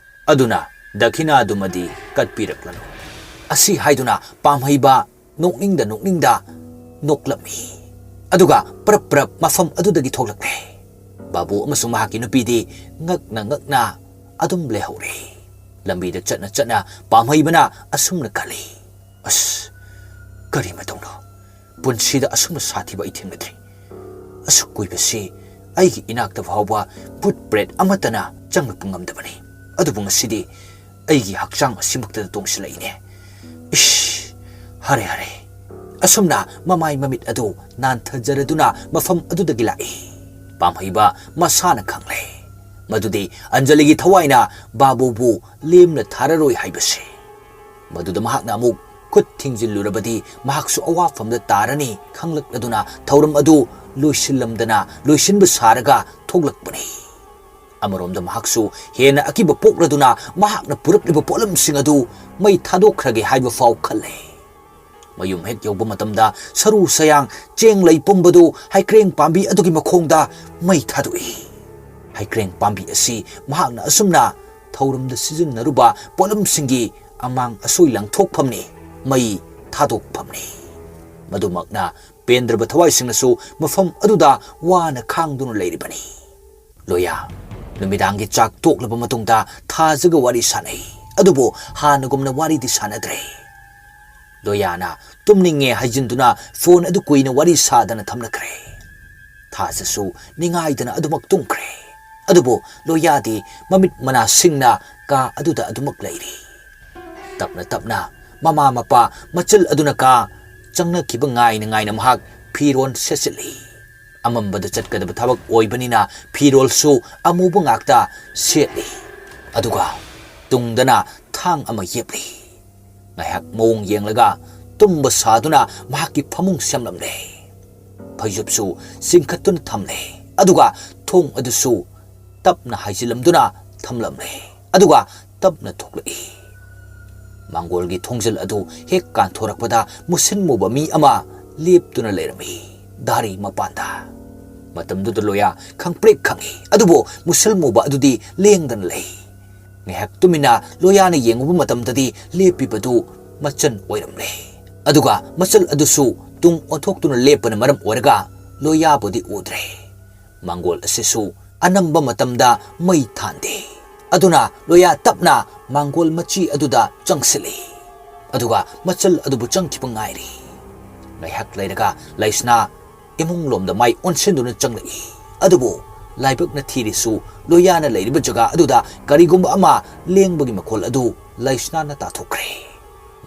ꯑꯗꯨꯅ ꯗꯈꯤꯅꯥꯗꯨꯃꯗꯤ ꯀꯠꯄꯤꯔꯛꯂꯅꯨ꯫ ꯑꯁꯤ ꯍꯥꯏꯗꯨꯅ ꯄꯥꯝꯍꯩꯕ ꯅꯣꯛꯅꯤꯡꯗ ꯅꯣꯛꯅꯤꯡꯗ ꯅꯣꯛꯂꯝꯃꯤ꯫ ꯑꯗꯨꯒ ꯄꯔꯞ ꯄꯔꯞ ꯃꯐꯝ ꯑꯗꯨꯗꯒꯤ ꯊꯣꯛꯂꯛꯂꯦ꯫ ꯕꯥꯕꯨ ꯑꯃꯁꯨꯡ ꯃꯍꯥꯛꯀꯤ ꯅꯨꯄꯤꯗꯤ ꯉꯛꯅ ꯉꯛꯅ ꯑꯗꯨꯝ ꯂꯩꯍꯧꯔꯦ꯫ ꯂꯝꯕꯤꯗ ꯆꯠꯅ ꯆꯠꯅ ꯄꯥꯝꯍꯩꯕꯅ ꯑꯁꯨꯝꯅ ꯈꯜꯂꯤ, "ꯑꯁ, ꯀꯔꯤ ꯃꯇꯧꯅꯣ? ꯄꯨꯟꯁꯤꯗ ꯑꯁꯨꯝꯅ ꯁꯥꯊꯤꯕ ꯑꯩ ꯊꯦꯡꯅꯗ꯭ꯔꯤ꯫ ꯑꯁꯨꯛ ꯀꯨꯏꯕꯁꯤ ꯑꯩꯒꯤ ꯏꯅꯥꯛꯇ ꯐꯥꯎꯕ ꯚꯨꯠ ꯄ꯭ꯔꯦꯠ ꯑꯃꯠꯇꯅ ꯆꯪꯂꯛꯄ ꯉꯝꯗꯕꯅꯤ꯫ ꯑꯗꯨꯕꯨ ꯉꯁꯤꯗꯤ ꯑꯩꯒꯤ ꯍꯛꯆꯥꯡ ꯑꯁꯤꯃꯛꯇꯗ ꯇꯣꯡꯁꯤꯜꯂꯛꯏꯅꯦ꯫ ꯏꯁ, ꯍꯔꯦ ꯍꯔꯦ꯫" ꯑꯁꯨꯝꯅ ꯃꯃꯥꯏ ꯃꯃꯤꯠ ꯑꯗꯨ ꯅꯥꯟꯊꯖꯔꯗꯨꯅ ꯃꯐꯝ ꯑꯗꯨꯗꯒꯤ ꯂꯥꯛꯏ꯫ ꯄꯥꯝꯍꯩꯕ ꯃꯁꯥꯅ ꯈꯪꯂꯦ ꯃꯗꯨꯗꯤ ꯑꯟꯖꯂꯤꯒꯤ ꯊꯋꯥꯏꯅ ꯕꯥꯕꯨꯕꯨ ꯂꯦꯝꯅ ꯊꯥꯔꯔꯣꯏ ꯍꯥꯏꯕꯁꯦ꯫ ꯃꯗꯨꯗ ꯃꯍꯥꯛꯅ ꯑꯃꯨꯛ ꯈꯨꯠ ꯊꯤꯡꯖꯤꯜꯂꯨꯔꯕꯗꯤ ꯃꯍꯥꯛꯁꯨ ꯑꯋꯥꯐꯝꯗ ꯇꯥꯔꯅꯤ ꯈꯪꯂꯛꯂꯗꯨꯅ ꯊꯧꯔꯝ ꯑꯗꯨ ꯂꯣꯏꯁꯤꯜꯂꯝꯗꯅ ꯂꯣꯏꯁꯤꯟꯕ ꯁꯥꯔꯒ ꯊꯣꯛꯂꯛꯄꯅꯤ꯫ ꯑꯃꯔꯣꯝꯗ ꯃꯍꯥꯛꯁꯨ ꯍꯦꯟꯅ ꯑꯀꯤꯕ ꯄꯣꯛꯂꯗꯨꯅ ꯃꯍꯥꯛꯅ ꯄꯨꯔꯛꯂꯤꯕ ꯄꯣꯠꯂꯝꯁꯤꯡ ꯑꯗꯨ ꯃꯩ ꯊꯥꯗꯣꯛꯈ꯭ꯔꯒꯦ ꯍꯥꯏꯕ ꯐꯥꯎ ꯈꯜꯂꯦ꯫ ꯃꯌꯨꯝ ꯍꯦꯛ ꯌꯧꯕ ꯃꯇꯝꯗ ꯁꯔꯨ ꯁꯌꯥꯡ ꯆꯦꯡ ꯂꯩ ꯄꯨꯝꯕꯗꯨ ꯍꯩꯀ꯭ꯔꯦꯡ ꯄꯥꯝꯕꯤ ꯑꯗꯨꯒꯤ ꯃꯈꯣꯡꯗ ꯃꯩ ꯊꯥꯗꯣꯛꯏ꯫ ꯍꯩꯀ꯭ꯔꯦꯡ ꯄꯥꯝꯕꯤ ꯑꯁꯤ ꯃꯍꯥꯛꯅ ꯑꯁꯨꯝꯅ ꯊꯧꯔꯝꯗ ꯁꯤꯖꯤꯟꯅꯔꯨꯕ ꯄꯣꯠꯂꯝꯁꯤꯡꯒꯤ ꯑꯃꯥꯡ ꯑꯁꯣꯏ ꯂꯪꯊꯣꯛꯐꯝꯅꯤ, ꯃꯩ ꯊꯥꯗꯣꯛꯐꯝꯅꯤ꯫ ꯃꯗꯨꯃꯛꯅ ꯄꯦꯟꯗ꯭ꯔꯕ ꯊꯋꯥꯏꯁꯤꯡꯅꯁꯨ ꯃꯐꯝ ꯑꯗꯨꯗ ꯋꯥꯅ ꯈꯥꯡꯗꯨꯅ ꯂꯩꯔꯤꯕꯅꯤ꯫ ꯂꯣꯌꯥ ꯅꯨꯃꯤꯗꯥꯡꯒꯤ ꯆꯥꯛ ꯇꯣꯛꯂꯕ ꯃꯇꯨꯡꯗ ꯊꯥꯖꯒ ꯋꯥꯔꯤ ꯁꯥꯟꯅꯩ꯫ ꯑꯗꯨꯕꯨ ꯍꯥꯟꯅꯒꯨꯝꯅ ꯋꯥꯔꯤꯗꯤ ꯁꯥꯟꯅꯗ꯭ꯔꯦ꯫ ꯂꯣꯌꯥꯅ ꯇꯨꯝꯅꯤꯡꯉꯦ ꯍꯥꯏꯖꯤꯟꯗꯨꯅ ꯐꯣꯟ ꯑꯗꯨ ꯀꯨꯏꯅ ꯋꯥꯔꯤ ꯁꯥꯗꯅ ꯊꯝꯂꯛꯈ꯭ꯔꯦ꯫ ꯊꯥꯖꯁꯨ ꯅꯤꯡꯉꯥꯏꯗꯅ ꯑꯗꯨꯃꯛ ꯇꯨꯝꯈ꯭ꯔꯦ꯫ ꯑꯗꯨꯕꯨ ꯂꯣꯌꯥꯗꯤ ꯃꯃꯤꯠ ꯃꯅꯥꯁꯤꯡꯅ ꯀꯥ ꯑꯗꯨꯗ ꯑꯗꯨꯃꯛ ꯂꯩꯔꯤ꯫ ꯇꯞꯅ ꯇꯞꯅ ꯃꯃꯥ ꯃꯄꯥ ꯃꯆꯜ ꯑꯗꯨꯅ ꯀꯥ ꯆꯪꯅꯈꯤꯕ ꯉꯥꯏꯅ ꯉꯥꯏꯅ ꯃꯍꯥꯛ ꯐꯤꯔꯣꯜ ꯁꯦꯠꯆꯤꯜꯂꯤ꯫ ꯑꯃꯝꯕꯗ ꯆꯠꯀꯗꯕ ꯊꯕꯛ ꯑꯣꯏꯕꯅꯤꯅ ꯐꯤꯔꯣꯜꯁꯨ ꯑꯃꯨꯕ ꯉꯥꯛꯇ ꯁꯦꯠꯂꯤ꯫ ꯑꯗꯨꯒ ꯇꯨꯡꯗꯅ ꯊꯥꯡ ꯑꯃ ꯌꯦꯞꯂꯤ꯫ ꯉꯥꯏꯍꯥꯛ ꯃꯑꯣꯡ ꯌꯦꯡꯂꯒ ꯇꯨꯝꯕ ꯁꯥꯗꯨꯅ ꯃꯍꯥꯛꯀꯤ ꯐꯃꯨꯡ ꯁꯦꯝꯂꯝꯂꯦ꯫ ꯐꯩꯖꯨꯞꯁꯨ ꯆꯤꯡꯈꯠꯇꯨꯅ ꯊꯝꯂꯦ꯫ ꯑꯗꯨꯒ ꯊꯣꯡ ꯑꯗꯨꯁꯨ ꯇꯞꯅ ꯍꯥꯏꯖꯤꯜꯂꯝꯗꯨꯅ ꯊꯝꯂꯝꯂꯦ꯫ ꯑꯗꯨꯒ ꯇꯞꯅ ꯊꯣꯛꯂꯛꯏ꯫ ꯃꯥꯡꯒꯣꯜꯒꯤ ꯊꯣꯡꯖꯤꯜ ꯑꯗꯨ ꯍꯦꯛ ꯀꯥꯟꯊꯣꯔꯛꯄꯗ ꯃꯨꯁꯤꯟ ꯃꯨꯕ ꯃꯤ ꯑꯃ ꯂꯦꯞꯇꯨꯅ ꯂꯩꯔꯝꯃꯤ꯫ ꯗꯥꯔꯤ ꯃꯄꯥꯟꯗ꯫ ꯃꯇꯝꯗꯨꯗ ꯂꯣꯌꯥ ꯈꯪꯄ꯭ꯔꯦꯛ ꯈꯪꯏ, ꯑꯗꯨꯕꯨ ꯃꯨꯁꯜ ꯃꯨꯕ ꯑꯗꯨꯗꯤ ꯂꯦꯡꯗꯅ ꯂꯩ꯫ ꯉꯥꯏꯍꯥꯛ ꯇꯨꯃꯤꯟꯅ ꯂꯣꯌꯥꯅ ꯌꯦꯡꯉꯨꯕ ꯃꯇꯝꯗꯗꯤ ꯂꯦꯞꯄꯤꯕꯗꯨ ꯃꯆꯟ ꯑꯣꯏꯔꯝꯂꯦ꯫ ꯑꯗꯨꯒ ꯃꯆꯜ ꯑꯗꯨꯁꯨ ꯇꯨꯡ ꯑꯣꯟꯊꯣꯛꯇꯨꯅ ꯂꯦꯞꯄꯅ ꯃꯔꯝ ꯑꯣꯏꯔꯒ ꯂꯣꯌꯥꯕꯨꯗꯤ ꯎꯗ꯭ꯔꯦ꯫ ꯃꯥꯡꯒꯣꯜ ꯑꯁꯤꯁꯨ ꯑꯅꯝꯕ ꯃꯇꯝꯗ ꯃꯩ ꯊꯥꯟꯗꯦ꯫ ꯑꯗꯨꯅ ꯂꯣꯌꯥ ꯇꯞꯅ ꯃꯥꯡꯒꯣꯜ ꯃꯆꯤ ꯑꯗꯨꯗ ꯆꯪꯁꯤꯜꯂꯤ꯫ ꯑꯗꯨꯒ ꯃꯆꯜ ꯑꯗꯨꯕꯨ ꯆꯪꯈꯤꯕ ꯉꯥꯏꯔꯤ꯫ ꯉꯥꯏꯍꯥꯛ ꯂꯩꯔꯒ ꯂꯩꯁꯅꯥ ꯏꯃꯨꯡ ꯂꯣꯝꯗ ꯃꯥꯏ ꯑꯣꯟꯁꯤꯟꯗꯨꯅ ꯆꯪꯂꯛꯏ꯫ ꯑꯗꯨꯕꯨ ꯂꯥꯏꯕꯛꯅ ꯊꯤꯔꯤꯁꯨ ꯂꯣꯌꯥꯅ ꯂꯩꯔꯤꯕ ꯖꯒꯥ ꯑꯗꯨꯗ ꯀꯔꯤꯒꯨꯝꯕ ꯑꯃ ꯂꯦꯡꯕꯒꯤ ꯃꯈꯣꯜ ꯑꯗꯨ ꯂꯩꯁꯅꯥꯅ ꯇꯥꯊꯣꯛꯈ꯭ꯔꯦ꯫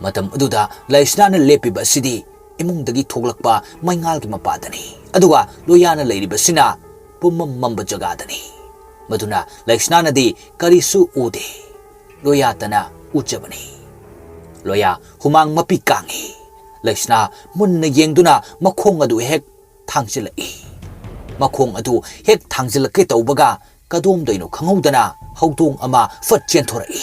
ꯃꯇꯝ ꯑꯗꯨꯗ ꯂꯩꯁꯅꯥꯅ ꯂꯦꯞꯄꯤꯕ ꯑꯁꯤꯗꯤ ꯏꯃꯨꯡꯗꯒꯤ ꯊꯣꯛꯂꯛꯄ ꯃꯩꯉꯥꯜꯒꯤ ꯃꯄꯥꯗꯅꯤ꯫ ꯑꯗꯨꯒ ꯂꯣꯌꯥꯅ ꯂꯩꯔꯤꯕꯁꯤꯅ ꯄꯨꯝꯃꯝ ꯃꯝꯕ ꯖꯒꯥꯗꯅꯤ꯫ ꯃꯗꯨꯅ ꯂꯩꯁꯅꯥꯅꯗꯤ ꯀꯔꯤꯁꯨ ꯎꯗꯦ꯫ ꯂꯣꯌꯥꯇꯅ ꯎꯖꯕꯅꯤ꯫ ꯂꯣꯌꯥ ꯍꯨꯃꯥꯡ ꯃꯄꯤ ꯀꯥꯡꯉꯤ꯫ ꯂꯩꯁꯅꯥ ꯃꯨꯟꯅ ꯌꯦꯡꯗꯨꯅ ꯃꯈꯣꯡ ꯑꯗꯨ ꯍꯦꯛ ꯊꯥꯡꯖꯤꯜꯂꯛꯏ꯫ ꯃꯈꯣꯡ ꯑꯗꯨ ꯍꯦꯛ ꯊꯥꯡꯖꯤꯜꯂꯛꯀꯦ ꯇꯧꯕꯒ ꯀꯗꯣꯝꯗꯩꯅꯣ ꯈꯪꯍꯧꯗꯅ ꯍꯧꯗꯣꯡ ꯑꯃ ꯐꯠ ꯆꯦꯟꯊꯣꯔꯛꯏ꯫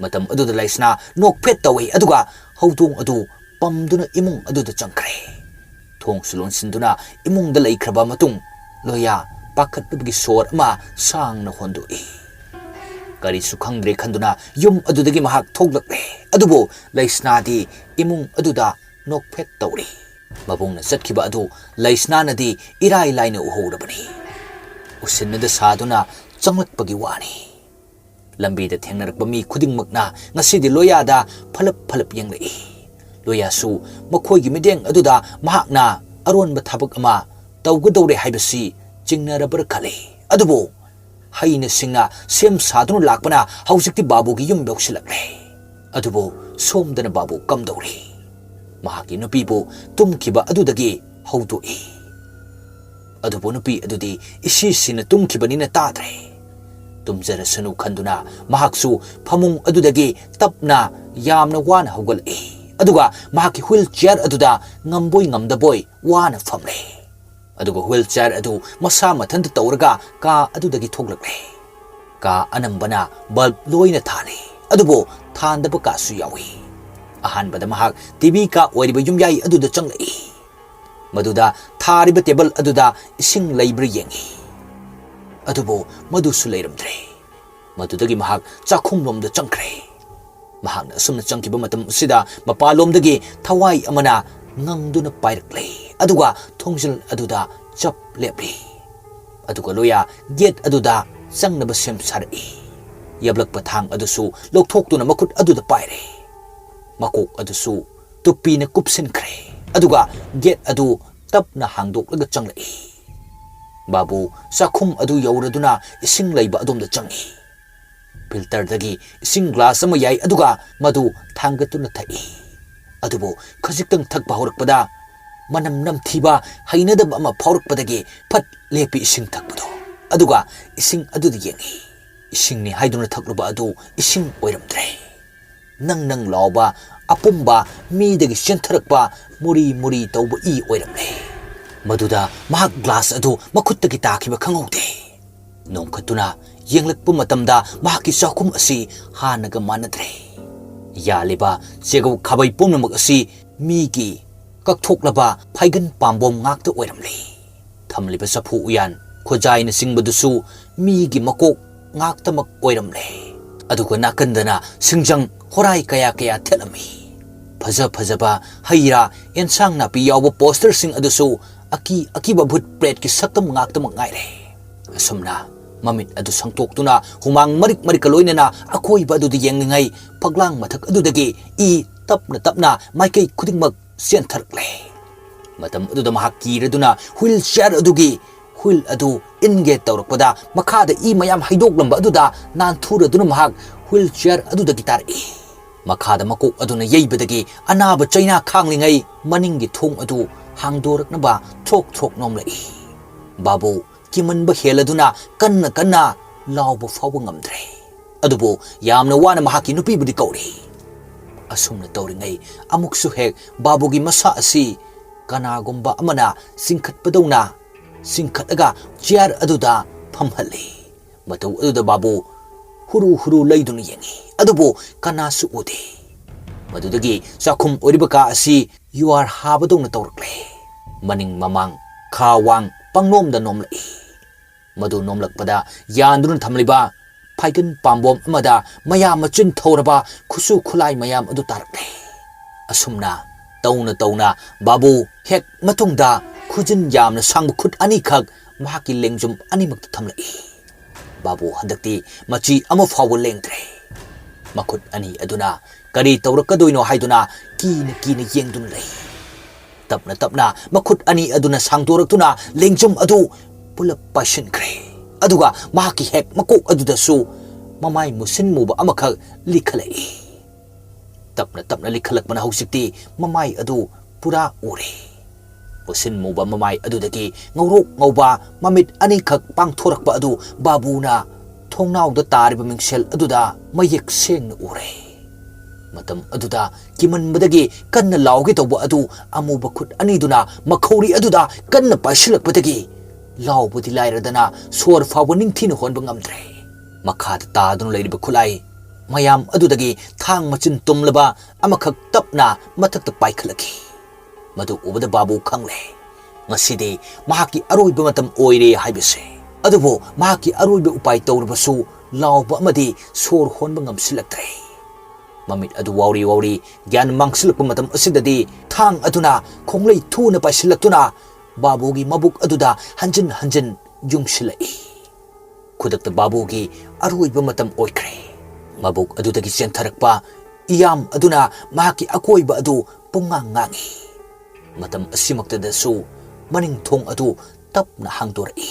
ꯃꯇꯝ ꯑꯗꯨꯗ ꯂꯩꯁꯅꯥ ꯅꯣꯛꯐꯦꯠ ꯇꯧꯏ, ꯑꯗꯨꯒ ꯍꯧꯗꯣꯡ ꯑꯗꯨ ꯄꯝꯗꯨꯅ ꯏꯃꯨꯡ ꯑꯗꯨꯗ ꯆꯪꯈ꯭ꯔꯦ꯫ ꯊꯣꯡꯁꯨ ꯂꯣꯟꯁꯤꯟꯗꯨꯅ ꯏꯃꯨꯡꯗ ꯂꯩꯈ꯭ꯔꯕ ꯃꯇꯨꯡ ꯂꯣꯌꯥ ꯄꯥꯈꯠꯄꯒꯤ ꯁꯣꯔ ꯑꯃ ꯁꯥꯡꯅ ꯍꯣꯟꯗꯣꯛꯏ꯫ ꯀꯔꯤꯁꯨ ꯈꯪꯗ꯭ꯔꯦ ꯈꯟꯗꯨꯅ ꯌꯨꯝ ꯑꯗꯨꯗꯒꯤ ꯃꯍꯥꯛ ꯊꯣꯛꯂꯛꯂꯦ꯫ ꯑꯗꯨꯕꯨ ꯂꯩꯁꯅꯥꯗꯤ ꯏꯃꯨꯡ ꯑꯗꯨꯗ ꯅꯣꯛꯐꯦꯠ ꯇꯧꯔꯤ꯫ ꯃꯕꯨꯡꯅ ꯆꯠꯈꯤꯕ ꯑꯗꯨ ꯂꯩꯁꯅꯥꯅꯗꯤ ꯏꯔꯥꯏ ꯂꯥꯏꯅ ꯎꯍꯧꯔꯕꯅꯤ꯫ ꯎꯁꯤꯟꯅꯗ ꯁꯥꯗꯨꯅ ꯆꯪꯂꯛꯄꯒꯤ ꯋꯥꯅꯤ꯫ ꯂꯝꯕꯤꯗ ꯊꯦꯡꯅꯔꯛꯄ ꯃꯤ ꯈꯨꯗꯤꯡꯃꯛꯅ ꯉꯁꯤꯗꯤ ꯂꯣꯌꯥꯗ ꯐꯂꯞ ꯐꯂꯞ ꯌꯦꯡꯂꯛꯏ꯫ ꯂꯣꯌꯥꯁꯨ ꯃꯈꯣꯏꯒꯤ ꯃꯤꯠꯌꯦꯡ ꯑꯗꯨꯗ ꯃꯍꯥꯛꯅ ꯑꯔꯣꯟꯕ ꯊꯕꯛ ꯑꯃ ꯇꯧꯒꯗꯧꯔꯦ ꯍꯥꯏꯕꯁꯤ ꯆꯤꯡꯅꯔꯕ꯭ꯔꯥ ꯈꯜꯂꯤ꯫ ꯑꯗꯨꯕꯨ ꯍꯩꯅ ꯁꯤꯡꯅ ꯁꯦꯝ ꯁꯥꯗꯨꯅ ꯂꯥꯛꯄꯅ ꯍꯧꯖꯤꯛꯇꯤ ꯕꯥꯕꯨꯒꯤ ꯌꯨꯝ ꯌꯧꯁꯤꯜꯂꯛꯂꯦ꯫ ꯑꯗꯨꯕꯨ ꯁꯣꯝꯗꯅ ꯕꯥꯕꯨ ꯀꯝꯗꯧꯔꯤ? ꯃꯍꯥꯛꯀꯤ ꯅꯨꯄꯤꯕꯨ ꯇꯨꯝꯈꯤꯕ ꯑꯗꯨꯗꯒꯤ ꯍꯧꯗꯣꯛꯏ꯫ ꯑꯗꯨꯕꯨ ꯅꯨꯄꯤ ꯑꯗꯨꯗꯤ ꯏꯁꯤ ꯁꯤꯅ ꯇꯨꯝꯈꯤꯕꯅꯤꯅ ꯇꯥꯗ꯭ꯔꯦ꯫ ꯇꯨꯝꯖꯔꯁꯅꯨ ꯈꯟꯗꯨꯅ ꯃꯍꯥꯛꯁꯨ ꯐꯃꯨꯡ ꯑꯗꯨꯗꯒꯤ ꯇꯞꯅ ꯌꯥꯝꯅ ꯋꯥꯅ ꯍꯧꯒꯠꯂꯛꯏ꯫ ꯑꯗꯨꯒ ꯃꯍꯥꯛꯀꯤ ꯍ꯭ꯋꯤꯜ ꯆꯤꯌꯔ ꯑꯗꯨꯗ ꯉꯝꯕꯣꯏ ꯉꯝꯗꯕꯣꯏ ꯋꯥꯅ ꯐꯝꯂꯦ꯫ ꯑꯗꯨꯒ ꯍ꯭ꯋꯤꯜ ꯆꯤꯌꯔ ꯑꯗꯨ ꯃꯁꯥ ꯃꯊꯟꯇ ꯇꯧꯔꯒ ꯀꯥ ꯑꯗꯨꯗꯒꯤ ꯊꯣꯛꯂꯛꯂꯦ꯫ ꯀꯥ ꯑꯅꯝꯕꯅ ꯕꯜꯕ ꯂꯣꯏꯅ ꯊꯥꯜꯂꯤ, ꯑꯗꯨꯕꯨ ꯊꯥꯟꯗꯕ ꯀꯥꯁꯨ ꯌꯥꯎꯏ꯫ ꯑꯍꯥꯟꯕꯗ ꯃꯍꯥꯛ ꯇꯤ ꯚꯤ ꯀꯥ ꯑꯣꯏꯔꯤꯕ ꯌꯨꯝꯌꯥꯏ ꯑꯗꯨꯗ ꯆꯪꯂꯛꯏ꯫ ꯃꯗꯨꯗ ꯊꯥꯔꯤꯕ ꯇꯦꯕꯜ ꯑꯗꯨꯗ ꯏꯁꯤꯡ ꯂꯩꯕ꯭ꯔꯥ ꯌꯦꯡꯉꯤ꯫ ꯑꯗꯨꯕꯨ ꯃꯗꯨꯁꯨ ꯂꯩꯔꯝꯗ꯭ꯔꯦ꯫ ꯃꯗꯨꯗꯒꯤ ꯃꯍꯥꯛ ꯆꯥꯛꯈꯨꯝꯂꯣꯝꯗ ꯆꯪꯈ꯭ꯔꯦ꯫ ꯃꯍꯥꯛꯅ ꯑꯁꯨꯝꯅ ꯆꯪꯈꯤꯕ ꯃꯇꯝ ꯑꯁꯤꯗ ꯃꯄꯥꯟꯂꯣꯝꯗꯒꯤ ꯊꯋꯥꯏ ꯑꯃꯅ ꯉꯪꯗꯨꯅ ꯄꯥꯏꯔꯛꯂꯦ, ꯑꯗꯨꯒ ꯊꯣꯡꯖꯤꯜ ꯑꯗꯨꯗ ꯆꯞ ꯂꯦꯞꯂꯤ꯫ ꯑꯗꯨꯒ ꯂꯣꯌꯥ ꯒꯦꯠ ꯑꯗꯨꯗ ꯆꯪꯅꯕ ꯁꯦꯝ ꯁꯥꯔꯛꯏ꯫ ꯌꯥꯞꯂꯛꯄ ꯊꯥꯡ ꯑꯗꯨꯁꯨ ꯂꯧꯊꯣꯛꯇꯨꯅ ꯃꯈꯨꯠ ꯑꯗꯨꯗ ꯄꯥꯏꯔꯦ꯫ ꯃꯀꯣꯛ ꯑꯗꯨꯁꯨ ꯇꯨꯞꯄꯤꯅ ꯀꯨꯞꯁꯤꯟꯈ꯭ꯔꯦ, ꯑꯗꯨꯒ ꯒꯦꯠ ꯑꯗꯨ ꯇꯞꯅ ꯍꯥꯡꯗꯣꯛꯂꯒ ꯆꯪꯂꯛꯏ꯫ ꯕꯥꯕꯨ ꯆꯥꯛꯈꯨꯝ ꯑꯗꯨ ꯌꯧꯔꯗꯨꯅ ꯏꯁꯤꯡ ꯂꯩꯕ ꯑꯗꯣꯝꯗ ꯆꯪꯏ꯫ ꯐꯤꯜꯇꯔꯗꯒꯤ ꯏꯁꯤꯡ ꯒ꯭ꯂꯥꯁ ꯑꯃ ꯌꯥꯏ, ꯑꯗꯨꯒ ꯃꯗꯨ ꯊꯥꯡꯒꯠꯇꯨꯅ ꯊꯛꯏ꯫ ꯑꯗꯨꯕꯨ ꯈꯖꯤꯛꯇꯪ ꯊꯛꯄ ꯍꯧꯔꯛꯄꯗ ꯃꯅꯝ ꯅꯝꯊꯤꯕ, ꯍꯩꯅꯗꯕ ꯑꯃ ꯐꯥꯎꯔꯛꯄꯗꯒꯤ ꯐꯠ ꯂꯦꯞꯄꯤ ꯏꯁꯤꯡ ꯊꯛꯄꯗꯣ꯫ ꯑꯗꯨꯒ ꯏꯁꯤꯡ ꯑꯗꯨꯗ ꯌꯦꯡꯏ꯫ ꯏꯁꯤꯡꯅꯤ ꯍꯥꯏꯗꯨꯅ ꯊꯛꯂꯨꯕ ꯑꯗꯨ ꯏꯁꯤꯡ ꯑꯣꯏꯔꯝꯗ꯭ꯔꯦ꯫ ꯅꯪ ꯅꯪ ꯂꯥꯎꯕ, ꯑꯄꯨꯝꯕ ꯃꯤꯗꯒꯤ ꯆꯦꯟꯊꯔꯛꯄ ꯃꯨꯔꯤ ꯃꯨꯔꯤ ꯇꯧꯕ ꯏ ꯑꯣꯏꯔꯝꯂꯦ꯫ ꯃꯗꯨꯗ ꯃꯍꯥꯛ ꯒ꯭ꯂꯥꯁ ꯑꯗꯨ ꯃꯈꯨꯠꯇꯒꯤ ꯇꯥꯈꯤꯕ ꯈꯪꯍꯧꯗꯦ꯫ ꯅꯣꯡꯈꯠꯇꯨꯅ ꯌꯦꯡꯂꯛꯄ ꯃꯇꯝꯗ ꯃꯍꯥꯛꯀꯤ ꯆꯥꯛꯈꯨꯝ ꯑꯁꯤ ꯍꯥꯟꯅꯒ ꯃꯥꯟꯅꯗ꯭ꯔꯦ꯫ ꯌꯥꯜꯂꯤꯕ ꯆꯦꯒꯧ ꯈꯥꯕꯩ ꯄꯨꯝꯅꯃꯛ ꯑꯁꯤ ꯃꯤꯒꯤ ꯀꯛꯊꯣꯛꯂꯕ ꯐꯥꯏꯒꯟ ꯄꯥꯝꯕꯣꯝ ꯉꯥꯛꯇ ꯑꯣꯏꯔꯝꯂꯦ꯫ ꯊꯝꯂꯤꯕ ꯆꯐꯨ ꯎꯌꯥꯟ, ꯈꯨꯖꯥꯏꯅꯆꯤꯡꯕꯗꯨꯁꯨ ꯃꯤꯒꯤ ꯃꯀꯣꯛ ꯉꯥꯛꯇꯃꯛ ꯑꯣꯏꯔꯝꯂꯦ꯫ ꯑꯗꯨꯒ ꯅꯥꯀꯟꯗꯅ ꯁꯤꯡꯖꯪ ꯍꯣꯔꯥꯏ ꯀꯌꯥ ꯀꯌꯥ ꯊꯦꯠꯂꯝꯃꯤ꯫ ꯐꯖ ꯐꯖꯕ ꯍꯩ ꯔꯥ, ꯑꯦꯟꯁꯥꯡ ꯅꯥꯄꯤ ꯌꯥꯎꯕ ꯄꯣꯁꯇꯔꯁꯤꯡ ꯑꯗꯨꯁꯨ ꯑꯀꯤ ꯑꯀꯤꯕ ꯚꯨꯠ ꯄ꯭ꯔꯦꯠꯀꯤ ꯁꯛꯇꯝ ꯉꯥꯛꯇꯃꯛ ꯉꯥꯏꯔꯦ꯫ ꯑꯁꯨꯝꯅ ꯃꯃꯤꯠ ꯑꯗꯨ ꯁꯪꯇꯣꯛꯇꯨꯅ ꯍꯨꯃꯥꯡ ꯃꯔꯤꯛ ꯃꯔꯤꯛꯀ ꯂꯣꯏꯅꯅ ꯑꯀꯣꯏꯕ ꯑꯗꯨꯗ ꯌꯦꯡꯂꯤꯉꯩ, ꯐꯛꯂꯥꯡ ꯃꯊꯛ ꯑꯗꯨꯗꯒꯤ ꯏ ꯇꯞꯅ ꯇꯞꯅ ꯃꯥꯏꯀꯩ ꯈꯨꯗꯤꯡꯃꯛ ꯆꯦꯟꯊꯔꯛꯂꯦ꯫ ꯃꯇꯝ ꯑꯗꯨꯗ ꯃꯍꯥꯛ ꯀꯤꯔꯗꯨꯅ ꯍꯨꯏꯜ ꯆꯤꯌꯥꯔ ꯑꯗꯨꯒꯤ ꯍꯨꯏꯜ ꯑꯗꯨ ꯏꯟꯒꯦ ꯇꯧꯔꯛꯄꯗ, ꯃꯈꯥꯗ ꯏ ꯃꯌꯥꯝ ꯍꯩꯗꯣꯛꯂꯝꯕ ꯑꯗꯨꯗ ꯅꯥꯟꯊꯨꯔꯗꯨꯅ ꯃꯍꯥꯛ ꯍꯨꯏꯜ ꯆꯤꯌꯥꯔ ꯑꯗꯨꯗꯒꯤ ꯇꯥꯔꯛꯏ꯫ ꯃꯈꯥꯗ ꯃꯀꯣꯛ ꯑꯗꯨꯅ ꯌꯩꯕꯗꯒꯤ ꯑꯅꯥꯕ ꯆꯩꯅꯥ ꯈꯥꯡꯂꯤꯉꯩ ꯃꯅꯤꯡꯒꯤ ꯊꯣꯡ ꯑꯗꯨ ꯍꯥꯡꯗꯣꯔꯛꯅꯕ ꯊ꯭ꯔꯣꯛ ꯊ꯭ꯔꯣꯛ ꯅꯣꯝꯂꯛꯏ꯫ ꯕꯥꯕꯨ ꯀꯤꯃꯟꯕ ꯍꯦꯜꯂꯗꯨꯅ ꯀꯟꯅ ꯀꯟꯅ ꯂꯥꯎꯕ ꯐꯥꯎꯕ ꯉꯝꯗ꯭ꯔꯦ꯫ ꯑꯗꯨꯕꯨ ꯌꯥꯝꯅ ꯋꯥꯅ ꯃꯍꯥꯛꯀꯤ ꯅꯨꯄꯤꯕꯨꯗꯤ ꯀꯧꯔꯤ꯫ ꯑꯁꯨꯝꯅ ꯇꯧꯔꯤꯉꯩ, ꯑꯃꯨꯛꯁꯨ ꯍꯦꯛ ꯕꯥꯕꯨꯒꯤ ꯃꯁꯥ ꯑꯁꯤ ꯀꯅꯥꯒꯨꯝꯕ ꯑꯃꯅ ꯆꯤꯡꯈꯠꯄꯗꯧꯅ ꯆꯤꯡꯈꯠꯂꯒ ꯆꯤꯌꯥꯔ ꯑꯗꯨꯗ ꯐꯝꯍꯜꯂꯤ꯫ ꯃꯇꯧ ꯑꯗꯨꯗ ꯕꯥꯕꯨ ꯍꯨꯔꯨ ꯍꯨꯔꯨ ꯂꯩꯗꯨꯅ ꯌꯦꯡꯉꯤ, ꯑꯗꯨꯕꯨ ꯀꯅꯥꯁꯨ ꯎꯗꯦ꯫ ꯃꯗꯨꯗꯒꯤ ꯆꯥꯛꯈꯨꯝ ꯑꯣꯏꯔꯤꯕ ꯀꯥ ꯑꯁꯤ ꯌꯨꯍꯥꯔ ꯍꯥꯕꯗꯧꯅ ꯇꯧꯔꯛꯂꯦ꯫ ꯃꯅꯤꯡ ꯃꯃꯥꯡ, ꯈꯥ ꯋꯥꯡ ꯄꯪꯅꯣꯝꯗ ꯅꯣꯝꯂꯛꯏ꯫ ꯃꯗꯨ ꯅꯣꯝꯂꯛꯄꯗ ꯌꯥꯟꯗꯨꯅ ꯊꯝꯂꯤꯕ ꯐꯥꯏꯒꯟ ꯄꯥꯝꯕꯣꯝ ꯑꯃꯗ ꯃꯌꯥ ꯃꯆꯤꯟ ꯊꯧꯔꯕ ꯈꯨꯠꯁꯨ ꯈꯨꯠꯂꯥꯏ ꯃꯌꯥꯝ ꯑꯗꯨ ꯇꯥꯔꯛꯂꯦ꯫ ꯑꯁꯨꯝꯅ ꯇꯧꯅ ꯇꯧꯅ ꯕꯥꯕꯨ ꯍꯦꯛ ꯃꯇꯨꯡꯗ ꯈꯨꯖꯤꯟ ꯌꯥꯝꯅ ꯁꯥꯡꯕ ꯈꯨꯠ ꯑꯅꯤꯈꯛ ꯃꯍꯥꯛꯀꯤ ꯂꯦꯡꯖꯨꯝ ꯑꯅꯤꯃꯛꯇ ꯊꯝꯂꯛꯏ꯫ ꯕꯥꯕꯨ ꯍꯟꯗꯛꯇꯤ ꯃꯆꯤ ꯑꯃ ꯐꯥꯎꯕ ꯂꯦꯡꯗ꯭ꯔꯦ꯫ ꯃꯈꯨꯠ ꯑꯅꯤ ꯑꯗꯨꯅ ꯀꯔꯤ ꯇꯧꯔꯛꯀꯗꯣꯏꯅꯣ ꯍꯥꯏꯗꯨꯅ ꯀꯤꯅ ꯀꯤꯅ ꯌꯦꯡꯗꯨꯅ ꯂꯩ꯫ ꯇꯞꯅ ꯇꯞꯅ ꯃꯈꯨꯠ ꯑꯅꯤ ꯑꯗꯨꯅ ꯁꯥꯡꯗꯣꯔꯛꯇꯨꯅ ꯂꯦꯡꯖꯨꯝ ꯑꯗꯨ ꯄꯨꯂꯞ ꯄꯥꯏꯁꯤꯟꯈ꯭ꯔꯦ꯫ ꯑꯗꯨꯒ ꯃꯍꯥꯛꯀꯤ ꯍꯦꯛ ꯃꯀꯣꯛ ꯑꯗꯨꯗꯁꯨ ꯃꯃꯥꯏ ꯃꯨꯁꯤꯟ ꯃꯨꯕ ꯑꯃꯈꯛ ꯂꯤꯈꯠꯂꯛꯏ꯫ ꯇꯞꯅ ꯇꯞꯅ ꯂꯤꯈꯠꯂꯛꯄꯅ ꯍꯧꯖꯤꯛꯇꯤ ꯃꯃꯥꯏ ꯑꯗꯨ ꯄꯨꯔꯥ ꯎꯔꯦ꯫ ꯃꯨꯁꯤꯟ ꯃꯨꯕ ꯃꯃꯥꯏ ꯑꯗꯨꯗꯒꯤ ꯉꯧꯔꯣꯛ ꯉꯧꯕ ꯃꯃꯤꯠ ꯑꯅꯤꯈꯛ ꯄꯥꯡꯊꯣꯔꯛꯄ ꯑꯗꯨ ꯕꯥꯕꯨꯅ ꯊꯣꯡꯅꯥꯎꯗ ꯇꯥꯔꯤꯕ ꯃꯤꯡꯁꯦꯜ ꯑꯗꯨꯗ ꯃꯌꯦꯛ ꯁꯦꯡꯅ ꯎꯔꯦ꯫ ꯃꯇꯝ ꯑꯗꯨꯗ ꯀꯤꯃꯟꯕꯗꯒꯤ ꯀꯟꯅ ꯂꯥꯎꯒꯦ ꯇꯧꯕ ꯑꯗꯨ ꯑꯃꯨꯕ ꯈꯨꯠ ꯑꯅꯤꯗꯨꯅ ꯃꯈꯧꯔꯤ ꯑꯗꯨꯗ ꯀꯟꯅ ꯄꯥꯏꯁꯤꯜꯂꯛꯄꯗꯒꯤ ꯂꯥꯎꯕꯗꯤ ꯂꯥꯏꯔꯗꯅ ꯁꯣꯔ ꯐꯥꯎꯕ ꯅꯤꯡꯊꯤꯅ ꯍꯣꯟꯕ ꯉꯝꯗ꯭ꯔꯦ꯫ ꯃꯈꯥꯗ ꯇꯥꯗꯨꯅ ꯂꯩꯔꯤꯕ ꯈꯨꯠꯂꯥꯏ ꯃꯌꯥꯝ ꯑꯗꯨꯗꯒꯤ ꯊꯥꯡ ꯃꯆꯤꯟ ꯇꯨꯝꯂꯕ ꯑꯃꯈꯛ ꯇꯞꯅ ꯃꯊꯛꯇ ꯄꯥꯏꯈꯠꯂꯛꯈꯤ꯫ ꯃꯗꯨ ꯎꯕꯗ ꯕꯥꯕꯨ ꯈꯪꯂꯦ, ꯉꯁꯤꯗꯤ ꯃꯍꯥꯛꯀꯤ ꯑꯔꯣꯏꯕ ꯃꯇꯝ ꯑꯣꯏꯔꯦ ꯍꯥꯏꯕꯁꯦ꯫ ꯑꯗꯨꯕꯨ ꯃꯍꯥꯛꯀꯤ ꯑꯔꯣꯏꯕ ꯎꯄꯥꯏ ꯇꯧꯔꯕꯁꯨ ꯂꯥꯎꯕ ꯑꯃꯗꯤ ꯁꯣꯔ ꯍꯣꯟꯕ ꯉꯝꯁꯤꯜꯂꯛꯇ꯭ꯔꯦ꯫ ꯃꯃꯤꯠ ꯑꯗꯨ ꯋꯥꯎꯔꯤ ꯋꯥꯎꯔꯤ ꯒ꯭ꯌꯥꯟ ꯃꯥꯡꯁꯤꯜꯂꯛꯄ ꯃꯇꯝ ꯑꯁꯤꯗꯗꯤ ꯊꯥꯡ ꯑꯗꯨꯅ ꯈꯣꯡꯂꯩ ꯊꯨꯅ ꯄꯥꯏꯁꯤꯜꯂꯛꯇꯨꯅ ꯕꯥꯕꯨꯒꯤ ꯃꯕꯨꯛ ꯑꯗꯨꯗ ꯍꯟꯖꯤꯟ ꯍꯟꯖꯤꯟ ꯌꯨꯡꯁꯤꯜꯂꯛꯏ꯫ ꯈꯨꯗꯛꯇ ꯕꯥꯕꯨꯒꯤ ꯑꯔꯣꯏꯕ ꯃꯇꯝ ꯑꯣꯏꯈ꯭ꯔꯦ꯫ ꯃꯕꯨꯛ ꯑꯗꯨꯗꯒꯤ ꯆꯦꯟꯊꯔꯛꯄ ꯏꯌꯥꯝ ꯑꯗꯨꯅ ꯃꯍꯥꯛꯀꯤ ꯑꯀꯣꯏꯕ ꯑꯗꯨ ꯄꯨꯡꯉꯥꯡ ꯉꯥꯡꯏ꯫ ꯃꯇꯝ ꯑꯁꯤꯃꯛꯇꯗꯁꯨ ꯃꯅꯤꯡ ꯊꯣꯡ ꯑꯗꯨ ꯇꯞꯅ ꯍꯥꯡꯗꯣꯔꯛꯏ꯫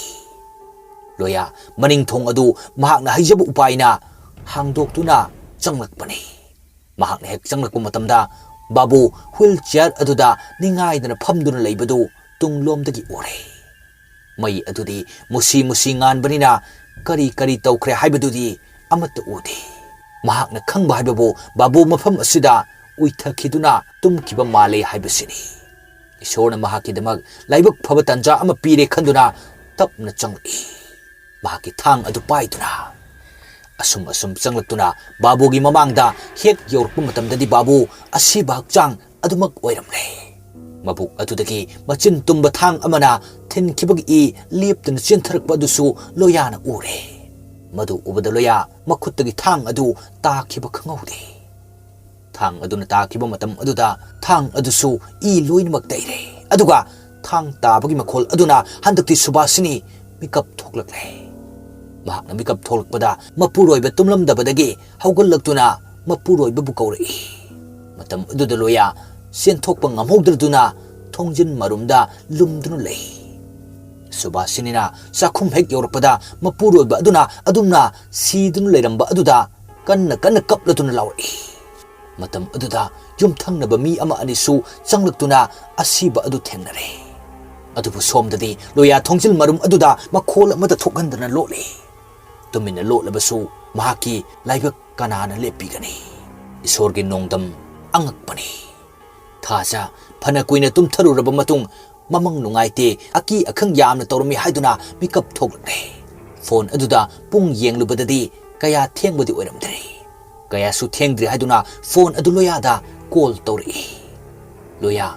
ꯂꯣꯌꯥ ꯃꯅꯤꯡ ꯊꯣꯡ ꯑꯗꯨ ꯃꯍꯥꯛꯅ ꯍꯩꯖꯕ ꯎꯄꯥꯏꯅ ꯍꯥꯡꯗꯣꯛꯇꯨꯅ ꯆꯪꯂꯛꯄꯅꯤ꯫ ꯃꯍꯥꯛꯅ ꯍꯦꯛ ꯆꯪꯂꯛꯄ ꯃꯇꯝꯗ ꯕꯥꯕꯨ ꯍ꯭ꯋꯤꯜ ꯆꯤꯌꯥꯔ ꯑꯗꯨꯗ ꯅꯤꯡꯉꯥꯏꯗꯅ ꯐꯝꯗꯨꯅ ꯂꯩꯕꯗꯨ ꯇꯨꯡꯂꯣꯝꯗꯒꯤ ꯎꯔꯦ꯫ ꯃꯩ ꯑꯗꯨꯗꯤ ꯃꯨꯁꯤ ꯃꯨꯁꯤ ꯉꯥꯟꯕꯅꯤꯅ ꯀꯔꯤ ꯀꯔꯤ ꯇꯧꯈ꯭ꯔꯦ ꯍꯥꯏꯕꯗꯨꯗꯤ ꯑꯃꯠꯇ ꯎꯗꯦ꯫ ꯃꯍꯥꯛꯅ ꯈꯪꯕ ꯍꯥꯏꯕꯕꯨ ꯕꯥꯕꯨ ꯃꯐꯝ ꯑꯁꯤꯗ ꯎꯏꯊꯈꯤꯗꯨꯅ ꯇꯨꯝꯈꯤꯕ ꯃꯥꯜꯂꯦ ꯍꯥꯏꯕꯁꯤꯅꯤ꯫ ꯏꯁꯣꯔꯅ ꯃꯍꯥꯛꯀꯤꯗꯃꯛ ꯂꯥꯏꯕꯛ ꯐꯕ ꯇꯥꯟꯖꯥ ꯑꯃ ꯄꯤꯔꯦ ꯈꯟꯗꯨꯅ ꯇꯞꯅ ꯆꯪꯂꯛꯏ꯫ ꯃꯍꯥꯛꯀꯤ ꯊꯥꯡ ꯑꯗꯨ ꯄꯥꯏꯗꯨꯅ ꯑꯁꯨꯝ ꯑꯁꯨꯝ ꯆꯪꯂꯛꯇꯨꯅ ꯕꯥꯕꯨꯒꯤ ꯃꯃꯥꯡꯗ ꯍꯦꯛ ꯌꯧꯔꯛꯄ ꯃꯇꯝꯗꯗꯤ ꯕꯥꯕꯨ ꯑꯁꯤꯕ ꯍꯛꯆꯥꯡ ꯑꯗꯨꯃꯛ ꯑꯣꯏꯔꯝꯂꯦ꯫ ꯃꯕꯨꯛ ꯑꯗꯨꯗꯒꯤ ꯃꯆꯤꯟ ꯇꯨꯝꯕ ꯊꯥꯡ ꯑꯃꯅ ꯊꯤꯟꯈꯤꯕꯒꯤ ꯏ ꯂꯦꯞꯇꯅ ꯆꯦꯟꯊꯔꯛꯄ ꯑꯗꯨꯁꯨ ꯂꯣꯌꯥꯅ ꯎꯔꯦ꯫ ꯃꯗꯨ ꯎꯕꯗ ꯂꯣꯌꯥ ꯃꯈꯨꯠꯇꯒꯤ ꯊꯥꯡ ꯑꯗꯨ ꯇꯥꯈꯤꯕ ꯈꯪꯍꯧꯗꯦ꯫ ꯊꯥꯡ ꯑꯗꯨꯅ ꯇꯥꯈꯤꯕ ꯃꯇꯝ ꯑꯗꯨꯗ ꯊꯥꯡ ꯑꯗꯨꯁꯨ ꯏ ꯂꯣꯏꯅꯃꯛ ꯇꯩꯔꯦ꯫ ꯑꯗꯨꯒ ꯊꯥꯡ ꯇꯥꯕꯒꯤ ꯃꯈꯣꯜ ꯑꯗꯨꯅ ꯍꯟꯗꯛꯇꯤ ꯁꯨꯕꯥꯁꯤꯅꯤ ꯃꯤꯀꯞ ꯊꯣꯛꯂꯛꯂꯦ꯫ ꯃꯍꯥꯛꯅ ꯃꯤꯀꯞ ꯊꯣꯛꯂꯛꯄꯗ ꯃꯄꯨꯔꯣꯏꯕ ꯇꯨꯝꯂꯝꯗꯕꯗꯒꯤ ꯍꯧꯒꯠꯂꯛꯇꯨꯅ ꯃꯄꯨꯔꯣꯏꯕꯕꯨ ꯀꯧꯔꯛꯏ꯫ ꯃꯇꯝ ꯑꯗꯨꯗ ꯂꯣꯌꯥ ꯆꯦꯟꯊꯣꯛꯄ ꯉꯝꯍꯧꯗ꯭ꯔꯗꯨꯅ ꯊꯣꯡꯖꯤꯟ ꯃꯔꯨꯝꯗ ꯂꯨꯝꯗꯨꯅ ꯂꯩ꯫ ꯁꯨꯕꯥꯁꯤꯅꯤꯅ ꯆꯥꯛꯈꯨꯝ ꯍꯦꯛ ꯌꯧꯔꯛꯄꯗ ꯃꯄꯨꯔꯣꯏꯕ ꯑꯗꯨꯅ ꯑꯗꯨꯝꯅ ꯁꯤꯗꯨꯅ ꯂꯩꯔꯝꯕ ꯑꯗꯨꯗ ꯀꯟꯅ ꯀꯟꯅ ꯀꯞꯂꯗꯨꯅ ꯂꯥꯎꯔꯛꯏ꯫ ꯃꯇꯝ ꯑꯗꯨꯗ ꯌꯨꯝꯊꯪꯅꯕ ꯃꯤ ꯑꯃ ꯑꯅꯤꯁꯨ ꯆꯪꯂꯛꯇꯨꯅ ꯑꯁꯤꯕ ꯑꯗꯨ ꯊꯦꯡꯅꯔꯦ꯫ ꯑꯗꯨꯕꯨ ꯁꯣꯝꯗꯗꯤ ꯂꯣꯌꯥ ꯊꯣꯡꯖꯤꯜ ꯃꯔꯨꯝ ꯑꯗꯨꯗ ꯃꯈꯣꯜ ꯑꯃꯠꯇ ꯊꯣꯛꯍꯟꯗꯅ ꯂꯣꯠꯂꯤ꯫ ꯇꯨꯃꯤꯟꯅ ꯂꯣꯠꯂꯕꯁꯨ ꯃꯍꯥꯛꯀꯤ ꯂꯥꯏꯕꯛ ꯀꯅꯥꯅ ꯂꯦꯞꯄꯤꯒꯅꯤ? ꯏꯁꯣꯔꯒꯤ ꯅꯣꯡꯗꯝ ꯑꯉꯛꯄꯅꯤ꯫ ꯊꯥꯖ ꯐꯅ ꯀꯨꯏꯅ ꯇꯨꯝꯊꯔꯨꯔꯕ ꯃꯇꯨꯡ ꯃꯃꯪ ꯅꯨꯡꯉꯥꯏꯇꯦ, ꯑꯀꯤ ꯑꯈꯪ ꯌꯥꯝꯅ ꯇꯧꯔꯝꯃꯤ ꯍꯥꯏꯗꯨꯅ ꯃꯤꯀꯞ ꯊꯣꯛꯂꯛꯂꯦ꯫ ꯐꯣꯟ ꯑꯗꯨꯗ ꯄꯨꯡ ꯌꯦꯡꯂꯨꯕꯗꯗꯤ ꯀꯌꯥ ꯊꯦꯡꯕꯗꯤ ꯑꯣꯏꯔꯝꯗ꯭ꯔꯦ꯫ ꯀꯌꯥꯁꯨ ꯊꯦꯡꯗ꯭ꯔꯤ ꯍꯥꯏꯗꯨꯅ ꯐꯣꯟ ꯑꯗꯨ ꯂꯣꯌꯥꯗ ꯀꯣꯜ ꯇꯧꯔꯛꯏ꯫ ꯂꯣꯌꯥ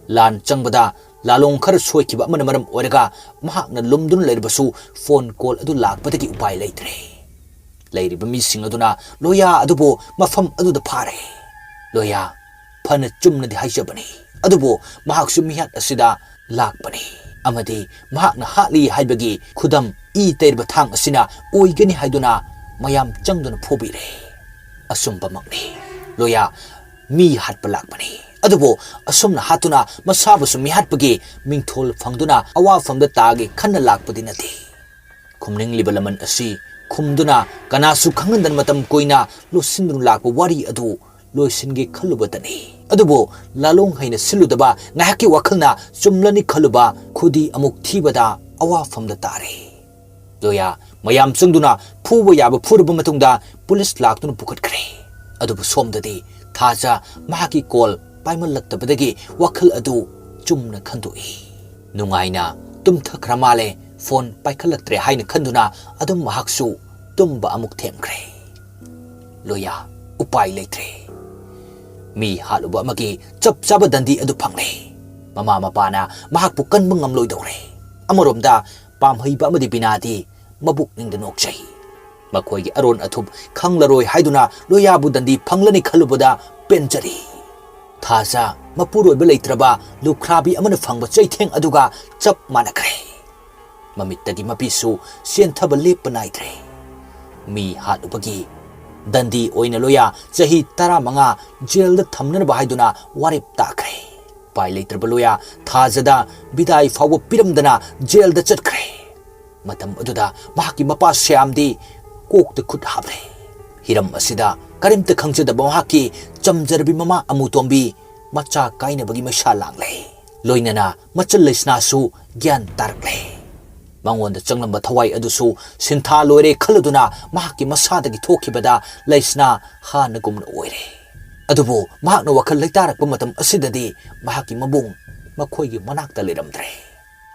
ꯂꯥꯟ ꯆꯪꯕꯗ ꯂꯥꯂꯣꯡ ꯈꯔ ꯁꯣꯏꯈꯤꯕ ꯑꯃꯅ ꯃꯔꯝ ꯑꯣꯏꯔꯒ ꯃꯍꯥꯛꯅ ꯂꯨꯝꯗꯨꯅ ꯂꯩꯔꯕꯁꯨ ꯐꯣꯟ ꯀꯣꯜ ꯑꯗꯨ ꯂꯥꯛꯄꯗꯒꯤ ꯎꯄꯥꯏ ꯂꯩꯇ꯭ꯔꯦ꯫ ꯂꯩꯔꯤꯕ ꯃꯤꯁꯤꯡ ꯑꯗꯨꯅ ꯂꯣꯌꯥ ꯑꯗꯨꯕꯨ ꯃꯐꯝ ꯑꯗꯨꯗ ꯐꯥꯔꯦ꯫ ꯂꯣꯌꯥ ꯐꯅ ꯆꯨꯝꯅꯗꯤ ꯍꯥꯏꯖꯕꯅꯤ, ꯑꯗꯨꯕꯨ ꯃꯍꯥꯛꯁꯨ ꯃꯤꯍꯥꯠ ꯑꯁꯤꯗ ꯂꯥꯛꯄꯅꯤ ꯑꯃꯗꯤ ꯃꯍꯥꯛꯅ ꯍꯥꯠꯂꯤ ꯍꯥꯏꯕꯒꯤ ꯈꯨꯗꯝ ꯏ ꯇꯩꯔꯕ ꯊꯥꯡ ꯑꯁꯤꯅ ꯑꯣꯏꯒꯅꯤ ꯍꯥꯏꯗꯨꯅ ꯃꯌꯥꯝ ꯆꯪꯗꯨꯅ ꯐꯨꯕꯤꯔꯦ꯫ ꯑꯆꯨꯝꯕꯃꯛꯅꯤ, ꯂꯣꯌꯥ ꯃꯤ ꯍꯥꯠꯄ ꯂꯥꯛꯄꯅꯤ, ꯑꯗꯨꯕꯨ ꯑꯁꯨꯝꯅ ꯍꯥꯠꯇꯨꯅ ꯃꯁꯥꯕꯨꯁꯨ ꯃꯤꯍꯥꯠꯄꯒꯤ ꯃꯤꯡꯊꯣꯜ ꯐꯪꯗꯨꯅ ꯑꯋꯥꯐꯝꯗ ꯇꯥꯒꯦ ꯈꯟꯅ ꯂꯥꯛꯄꯗꯤ ꯅꯠꯇꯦ꯫ ꯈꯨꯝꯅꯤꯡꯂꯤꯕ ꯂꯃꯟ ꯑꯁꯤ ꯈꯨꯝꯗꯨꯅ ꯀꯅꯥꯁꯨ ꯈꯪꯍꯟꯗꯅ ꯃꯇꯝ ꯀꯨꯏꯅ ꯂꯣꯠꯁꯤꯟꯗꯨꯅ ꯂꯥꯛꯄ ꯋꯥꯔꯤ ꯑꯗꯨ ꯂꯣꯏꯁꯤꯟꯒꯦ ꯈꯜꯂꯨꯕꯇꯅꯤ꯫ ꯑꯗꯨꯕꯨ ꯂꯥꯂꯣꯡ ꯍꯩꯅ ꯁꯤꯜꯂꯨꯗꯕ ꯉꯥꯏꯍꯥꯛꯀꯤ ꯋꯥꯈꯜꯅ ꯆꯨꯝꯂꯅꯤ ꯈꯜꯂꯨꯕ ꯈꯨꯗꯤ ꯑꯃꯨꯛ ꯊꯤꯕꯗ ꯑꯋꯥꯐꯝꯗ ꯇꯥꯔꯦ꯫ ꯂꯣꯌꯥ ꯃꯌꯥꯝ ꯆꯪꯗꯨꯅ ꯐꯨꯕ ꯌꯥꯕ ꯐꯨꯔꯕ ꯃꯇꯨꯡꯗ ꯄꯨꯂꯤꯁ ꯂꯥꯛꯇꯨꯅ ꯄꯨꯈꯠꯈ꯭ꯔꯦ꯫ ꯑꯗꯨꯕꯨ ꯁꯣꯝꯗꯗꯤ ꯊꯥꯖ ꯃꯍꯥꯛꯀꯤ ꯀꯣꯜ ꯄꯥꯏꯃꯜꯂꯛꯇꯕꯗꯒꯤ ꯋꯥꯈꯜ ꯑꯗꯨ ꯆꯨꯝꯅ ꯈꯟꯗꯣꯛꯏ꯫ ꯅꯨꯡꯉꯥꯏꯅ ꯇꯨꯝꯊꯈ꯭ꯔ ꯃꯥꯜꯂꯦ, ꯐꯣꯟ ꯄꯥꯏꯈꯠꯂꯛꯇ꯭ꯔꯦ ꯍꯥꯏꯅ ꯈꯟꯗꯨꯅ ꯑꯗꯨꯝ ꯃꯍꯥꯛꯁꯨ ꯇꯨꯝꯕ ꯑꯃꯨꯛ ꯊꯦꯝꯈ꯭ꯔꯦ꯫ ꯂꯣꯌꯥ ꯎꯄꯥꯏ ꯂꯩꯇ꯭ꯔꯦ꯫ ꯃꯤ ꯍꯥꯠꯂꯨꯕ ꯑꯃꯒꯤ ꯆꯞ ꯆꯥꯕ ꯗꯟꯗꯤ ꯑꯗꯨ ꯐꯪꯂꯦ꯫ ꯃꯃꯥ ꯃꯄꯥꯅ ꯃꯍꯥꯛꯄꯨ ꯀꯟꯕ ꯉꯝꯂꯣꯏꯗꯧꯔꯦ꯫ ꯑꯃꯔꯣꯝꯗ ꯄꯥꯝꯍꯩꯕ ꯑꯃꯗꯤ ꯕꯤꯅꯥꯗꯤ ꯃꯕꯨꯛꯅꯤꯡꯗ ꯅꯣꯛꯆꯩ꯫ ꯃꯈꯣꯏꯒꯤ ꯑꯔꯣꯟ ꯑꯊꯨꯞ ꯈꯪꯂꯔꯣꯏ ꯍꯥꯏꯗꯨꯅ ꯂꯣꯌꯥꯕꯨ ꯗꯟꯗꯤ ꯐꯪꯂꯅꯤ ꯈꯜꯂꯨꯕꯗ ꯄꯦꯟꯖꯔꯤ꯫ ꯊꯥꯖ ꯃꯄꯨꯔꯣꯏꯕ ꯂꯩꯇ꯭ꯔꯕ ꯂꯨꯈ꯭ꯔꯥꯕꯤ ꯑꯃꯅ ꯐꯪꯕ ꯆꯩꯊꯦꯡ ꯑꯗꯨꯒ ꯆꯞ ꯃꯥꯟꯅꯈ꯭ꯔꯦ꯫ ꯃꯃꯤꯠꯇꯒꯤ ꯃꯄꯤꯁꯨ ꯆꯦꯟꯊꯕ ꯂꯦꯞꯄ ꯅꯥꯏꯗ꯭ꯔꯦ꯫ ꯃꯤ ꯍꯥꯠꯂꯨꯕꯒꯤ ꯗꯟꯗꯤ ꯑꯣꯏꯅ ꯂꯣꯌꯥ ꯆꯍꯤ ꯇꯔꯥꯃꯉꯥ ꯖꯦꯜꯗ ꯊꯝꯅꯅꯕ ꯍꯥꯏꯗꯨꯅ ꯋꯥꯔꯦꯞ ꯇꯥꯈ꯭ꯔꯦ꯫ ꯎꯄꯥꯏ ꯂꯩꯇ꯭ꯔꯕ ꯂꯣꯌꯥ ꯊꯥꯖꯗ ꯕꯤꯗꯥꯏ ꯐꯥꯎꯕ ꯄꯤꯔꯝꯗꯅ ꯖꯦꯜꯗ ꯆꯠꯈ꯭ꯔꯦ꯫ ꯃꯇꯝ ꯑꯗꯨꯗ ꯃꯍꯥꯛꯀꯤ ꯃꯄꯥ ꯁ꯭ꯌꯥꯝꯗꯤ ꯀꯣꯛꯇ ꯈꯨꯠ ꯍꯥꯞꯂꯦ꯫ ꯍꯤꯔꯝ ꯑꯁꯤꯗ ꯀꯔꯤꯝꯇ ꯈꯪꯖꯗꯕ ꯃꯍꯥꯛꯀꯤ ꯆꯝꯖꯔꯕꯤ ꯃꯃꯥ ꯑꯃꯨꯇꯣꯝꯕꯤ ꯃꯆꯥ ꯀꯥꯏꯅꯕꯒꯤ ꯃꯩꯁꯥ ꯂꯥꯡꯂꯦ꯫ ꯂꯣꯏꯅꯅ ꯃꯆꯜ ꯂꯩꯁꯅꯥꯁꯨ ꯒ꯭ꯌꯥꯟ ꯇꯥꯔꯛꯂꯦ꯫ ꯃꯉꯣꯟꯗ ꯆꯪꯂꯝꯕ ꯊꯋꯥꯏ ꯑꯗꯨꯁꯨ ꯁꯤꯟꯊꯥ ꯂꯣꯏꯔꯦ ꯈꯜꯂꯗꯨꯅ ꯃꯍꯥꯛꯀꯤ ꯃꯁꯥꯗꯒꯤ ꯊꯣꯛꯈꯤꯕꯗ ꯂꯩꯁꯅꯥ ꯍꯥꯟꯅꯒꯨꯝꯅ ꯑꯣꯏꯔꯦ꯫ ꯑꯗꯨꯕꯨ ꯃꯍꯥꯛꯅ ꯋꯥꯈꯜ ꯂꯩꯇꯥꯔꯛꯄ ꯃꯇꯝ ꯑꯁꯤꯗꯗꯤ ꯃꯍꯥꯛꯀꯤ ꯃꯕꯨꯡ ꯃꯈꯣꯏꯒꯤ ꯃꯅꯥꯛꯇ ꯂꯩꯔꯝꯗ꯭ꯔꯦ꯫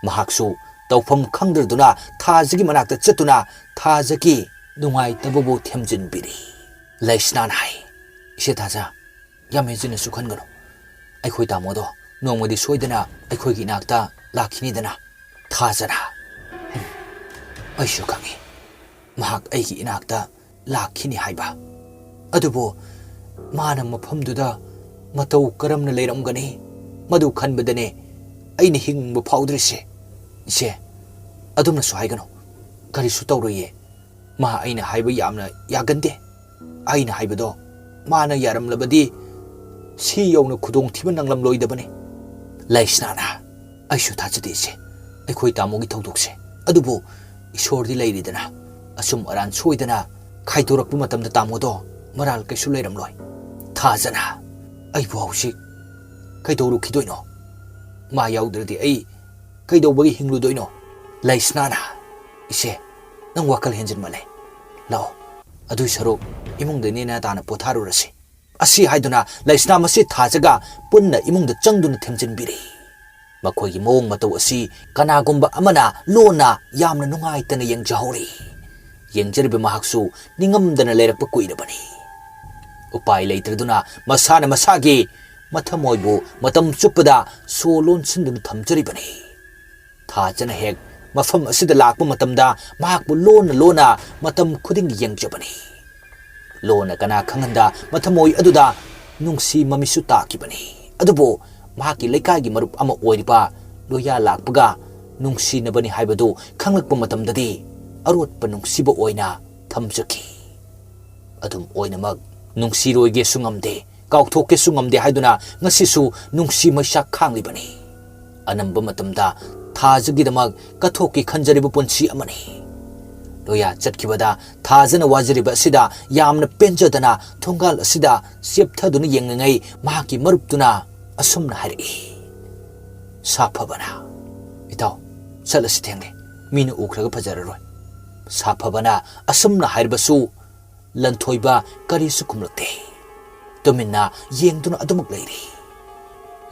ꯃꯍꯥꯛꯁꯨ ꯇꯧꯐꯝ ꯈꯪꯗ꯭ꯔꯗꯨꯅ ꯊꯥꯖꯒꯤ ꯃꯅꯥꯛꯇ ꯆꯠꯇꯨꯅ ꯊꯥꯖꯒꯤ ꯅꯨꯡꯉꯥꯏꯇꯕꯕꯨ ꯊꯦꯝꯖꯤꯟꯕꯤꯔꯤ꯫ ꯂꯩꯁꯅꯥꯅ ꯍꯥꯏ, "ꯏꯆꯦ ꯊꯥꯖ, ꯌꯥꯝ ꯍꯦꯟꯖꯤꯟꯅꯁꯨ ꯈꯟꯒꯅꯨ꯫ ꯑꯩꯈꯣꯏ ꯇꯥꯃꯣꯗꯣ ꯅꯣꯡꯃꯗꯤ ꯁꯣꯏꯗꯅ ꯑꯩꯈꯣꯏꯒꯤ ꯏꯅꯥꯛꯇ ꯂꯥꯛꯈꯤꯅꯤꯗꯅ?" ꯊꯥꯖꯅ, "ꯎꯝ, ꯑꯩꯁꯨ ꯈꯪꯏ꯫ ꯃꯍꯥꯛ ꯑꯩꯒꯤ ꯏꯅꯥꯛꯇ ꯂꯥꯛꯈꯤꯅꯤ ꯍꯥꯏꯕ꯫ ꯑꯗꯨꯕꯨ ꯃꯥꯅ ꯃꯐꯝꯗꯨꯗ ꯃꯇꯧ ꯀꯔꯝꯅ ꯂꯩꯔꯝꯒꯅꯤ? ꯃꯗꯨ ꯈꯟꯕꯗꯅꯦ ꯑꯩꯅ ꯍꯤꯡꯕ ꯐꯥꯎꯗ꯭ꯔꯤꯁꯦ꯫ ꯏꯆꯦ, ꯑꯗꯨꯝꯅꯁꯨ ꯍꯥꯏꯒꯅꯨ꯫ ꯀꯔꯤꯁꯨ ꯇꯧꯔꯣꯏꯌꯦ꯫ ꯃꯥ ꯑꯩꯅ ꯍꯥꯏꯕ ꯌꯥꯝꯅ ꯌꯥꯒꯟꯗꯦ꯫ ꯑꯩꯅ ꯍꯥꯏꯕꯗꯣ ꯃꯥꯅ ꯌꯥꯔꯝꯂꯕꯗꯤ ꯁꯤ ꯌꯧꯅ ꯈꯨꯗꯣꯡꯊꯤꯕ ꯅꯪꯂꯝꯂꯣꯏꯗꯕꯅꯤ꯫" ꯂꯩꯁꯅꯥꯅ, "ꯑꯩꯁꯨ ꯊꯥꯖꯗꯦ ꯏꯆꯦ, ꯑꯩꯈꯣꯏ ꯇꯥꯃꯣꯒꯤ ꯊꯧꯗꯣꯛꯁꯦ꯫ ꯑꯗꯨꯕꯨ ꯏꯁꯣꯔꯗꯤ ꯂꯩꯔꯤꯗꯅ, ꯑꯆꯨꯝ ꯑꯔꯥꯟ ꯁꯣꯏꯗꯅ ꯈꯥꯏꯗꯣꯔꯛꯄ ꯃꯇꯝꯗ ꯇꯥꯃꯣꯗꯣ ꯃꯔꯥꯜ ꯀꯩꯁꯨ ꯂꯩꯔꯝꯂꯣꯏ꯫" ꯊꯥꯖꯅ, "ꯑꯩꯕꯨ ꯍꯧꯖꯤꯛ ꯀꯩꯗꯧꯔꯨꯈꯤꯗꯣꯏꯅꯣ? ꯃꯥ ꯌꯥꯎꯗ꯭ꯔꯗꯤ ꯑꯩ ꯀꯩꯗꯧꯕꯒꯤ ꯍꯤꯡꯂꯨꯗꯣꯏꯅꯣ?" ꯂꯩꯁꯅꯥꯅ, "ꯏꯆꯦ, ꯅꯪ ꯋꯥꯈꯜ ꯍꯦꯟꯖꯤꯟꯃꯜꯂꯦ꯫ ꯂꯥꯛꯑꯣ, ꯑꯗꯨꯏ ꯁꯔꯨꯛ ꯏꯃꯨꯡꯗ ꯅꯦꯅ ꯇꯥꯅ ꯄꯣꯊꯥꯔꯨꯔꯁꯤ꯫" ꯑꯁꯤ ꯍꯥꯏꯗꯨꯅ ꯂꯩꯁꯅꯥ ꯃꯁꯤ ꯊꯥꯖꯒ ꯄꯨꯟꯅ ꯏꯃꯨꯡꯗ ꯆꯪꯗꯨꯅ ꯊꯦꯝꯖꯤꯟꯕꯤꯔꯤ꯫ ꯃꯈꯣꯏꯒꯤ ꯃꯑꯣꯡ ꯃꯇꯧ ꯑꯁꯤ ꯀꯅꯥꯒꯨꯝꯕ ꯑꯃꯅ ꯂꯣꯟꯅ ꯌꯥꯝꯅ ꯅꯨꯡꯉꯥꯏꯇꯅ ꯌꯦꯡꯖꯍꯧꯔꯤ꯫ ꯌꯦꯡꯖꯔꯤꯕ ꯃꯍꯥꯛꯁꯨ ꯅꯤꯡꯉꯝꯗꯅ ꯂꯩꯔꯛꯄ ꯀꯨꯏꯔꯕꯅꯤ꯫ ꯎꯄꯥꯏ ꯂꯩꯇ꯭ꯔꯗꯨꯅ ꯃꯁꯥꯅ ꯃꯁꯥꯒꯤ ꯃꯊꯃꯣꯏꯕꯨ ꯃꯇꯝ ꯆꯨꯞꯄꯗ ꯁꯣ ꯂꯣꯟꯁꯤꯟꯗꯨꯅ ꯊꯝꯖꯔꯤꯕꯅꯤ꯫ ꯊꯥꯖꯅ ꯍꯦꯛ ꯃꯐꯝ ꯑꯁꯤꯗ ꯂꯥꯛꯄ ꯃꯇꯝꯗ ꯃꯍꯥꯛꯄꯨ ꯂꯣꯟꯅ ꯂꯣꯟꯅ ꯃꯇꯝ ꯈꯨꯗꯤꯡꯒꯤ ꯌꯦꯡꯖꯕꯅꯤ꯫ ꯂꯣꯟꯅ ꯀꯅꯥ ꯈꯪꯍꯟꯗ ꯃꯊꯃꯣꯏ ꯑꯗꯨꯗ ꯅꯨꯡꯁꯤ ꯃꯃꯤꯁꯨ ꯇꯥꯈꯤꯕꯅꯤ꯫ ꯑꯗꯨꯕꯨ ꯃꯍꯥꯛꯀꯤ ꯂꯩꯀꯥꯏꯒꯤ ꯃꯔꯨꯞ ꯑꯃ ꯑꯣꯏꯔꯤꯕ ꯂꯣꯌꯥ ꯂꯥꯛꯄꯒ ꯅꯨꯡꯁꯤꯅꯕꯅꯤ ꯍꯥꯏꯕꯗꯨ ꯈꯪꯂꯛꯄ ꯃꯇꯝꯗꯗꯤ ꯑꯔꯣꯠꯄ ꯅꯨꯡꯁꯤꯕ ꯑꯣꯏꯅ ꯊꯝꯖꯈꯤ꯫ ꯑꯗꯨꯝ ꯑꯣꯏꯅꯃꯛ ꯅꯨꯡꯁꯤꯔꯣꯏꯒꯦꯁꯨ ꯉꯝꯗꯦ, ꯀꯥꯎꯊꯣꯛꯀꯦꯁꯨ ꯉꯝꯗꯦ ꯍꯥꯏꯗꯨꯅ ꯉꯁꯤꯁꯨ ꯅꯨꯡꯁꯤ ꯃꯩꯁꯥ ꯈꯥꯡꯂꯤꯕꯅꯤ꯫ ꯑꯅꯝꯕ ꯃꯇꯝꯗ ꯊꯥꯖꯒꯤꯗꯃꯛ ꯀꯠꯊꯣꯛꯀꯦ ꯈꯟꯖꯔꯤꯕ ꯄꯨꯟꯁꯤ ꯑꯃꯅꯤ꯫ ꯂꯣꯌꯥ ꯆꯠꯈꯤꯕꯗ ꯊꯥꯖꯅ ꯋꯥꯖꯔꯤꯕ ꯑꯁꯤꯗ ꯌꯥꯝꯅ ꯄꯦꯟꯖꯗꯅ ꯊꯣꯡꯒꯥꯜ ꯑꯁꯤꯗ ꯆꯦꯞꯊꯗꯨꯅ ꯌꯦꯡꯂꯤꯉꯩ ꯃꯍꯥꯛꯀꯤ ꯃꯔꯨꯞꯇꯨꯅ ꯑꯁꯨꯝꯅ ꯍꯥꯏꯔꯛꯏ, "ꯁꯥꯐꯕꯅ, ꯏꯇꯥꯎ, ꯆꯠꯂꯁꯤ, ꯊꯦꯡꯂꯦ꯫ ꯃꯤꯅ ꯎꯈ꯭ꯔꯒ ꯐꯖꯔꯔꯣꯏ꯫" ꯁꯥꯐꯕꯅ ꯑꯁꯨꯝꯅ ꯍꯥꯏꯔꯕꯁꯨ ꯂꯟꯊꯣꯏꯕ ꯀꯔꯤꯁꯨ ꯈꯨꯝꯂꯛꯇꯦ꯫ ꯇꯨꯃꯤꯟꯅ ꯌꯦꯡꯗꯨꯅ ꯑꯗꯨꯃꯛ ꯂꯩꯔꯤ꯫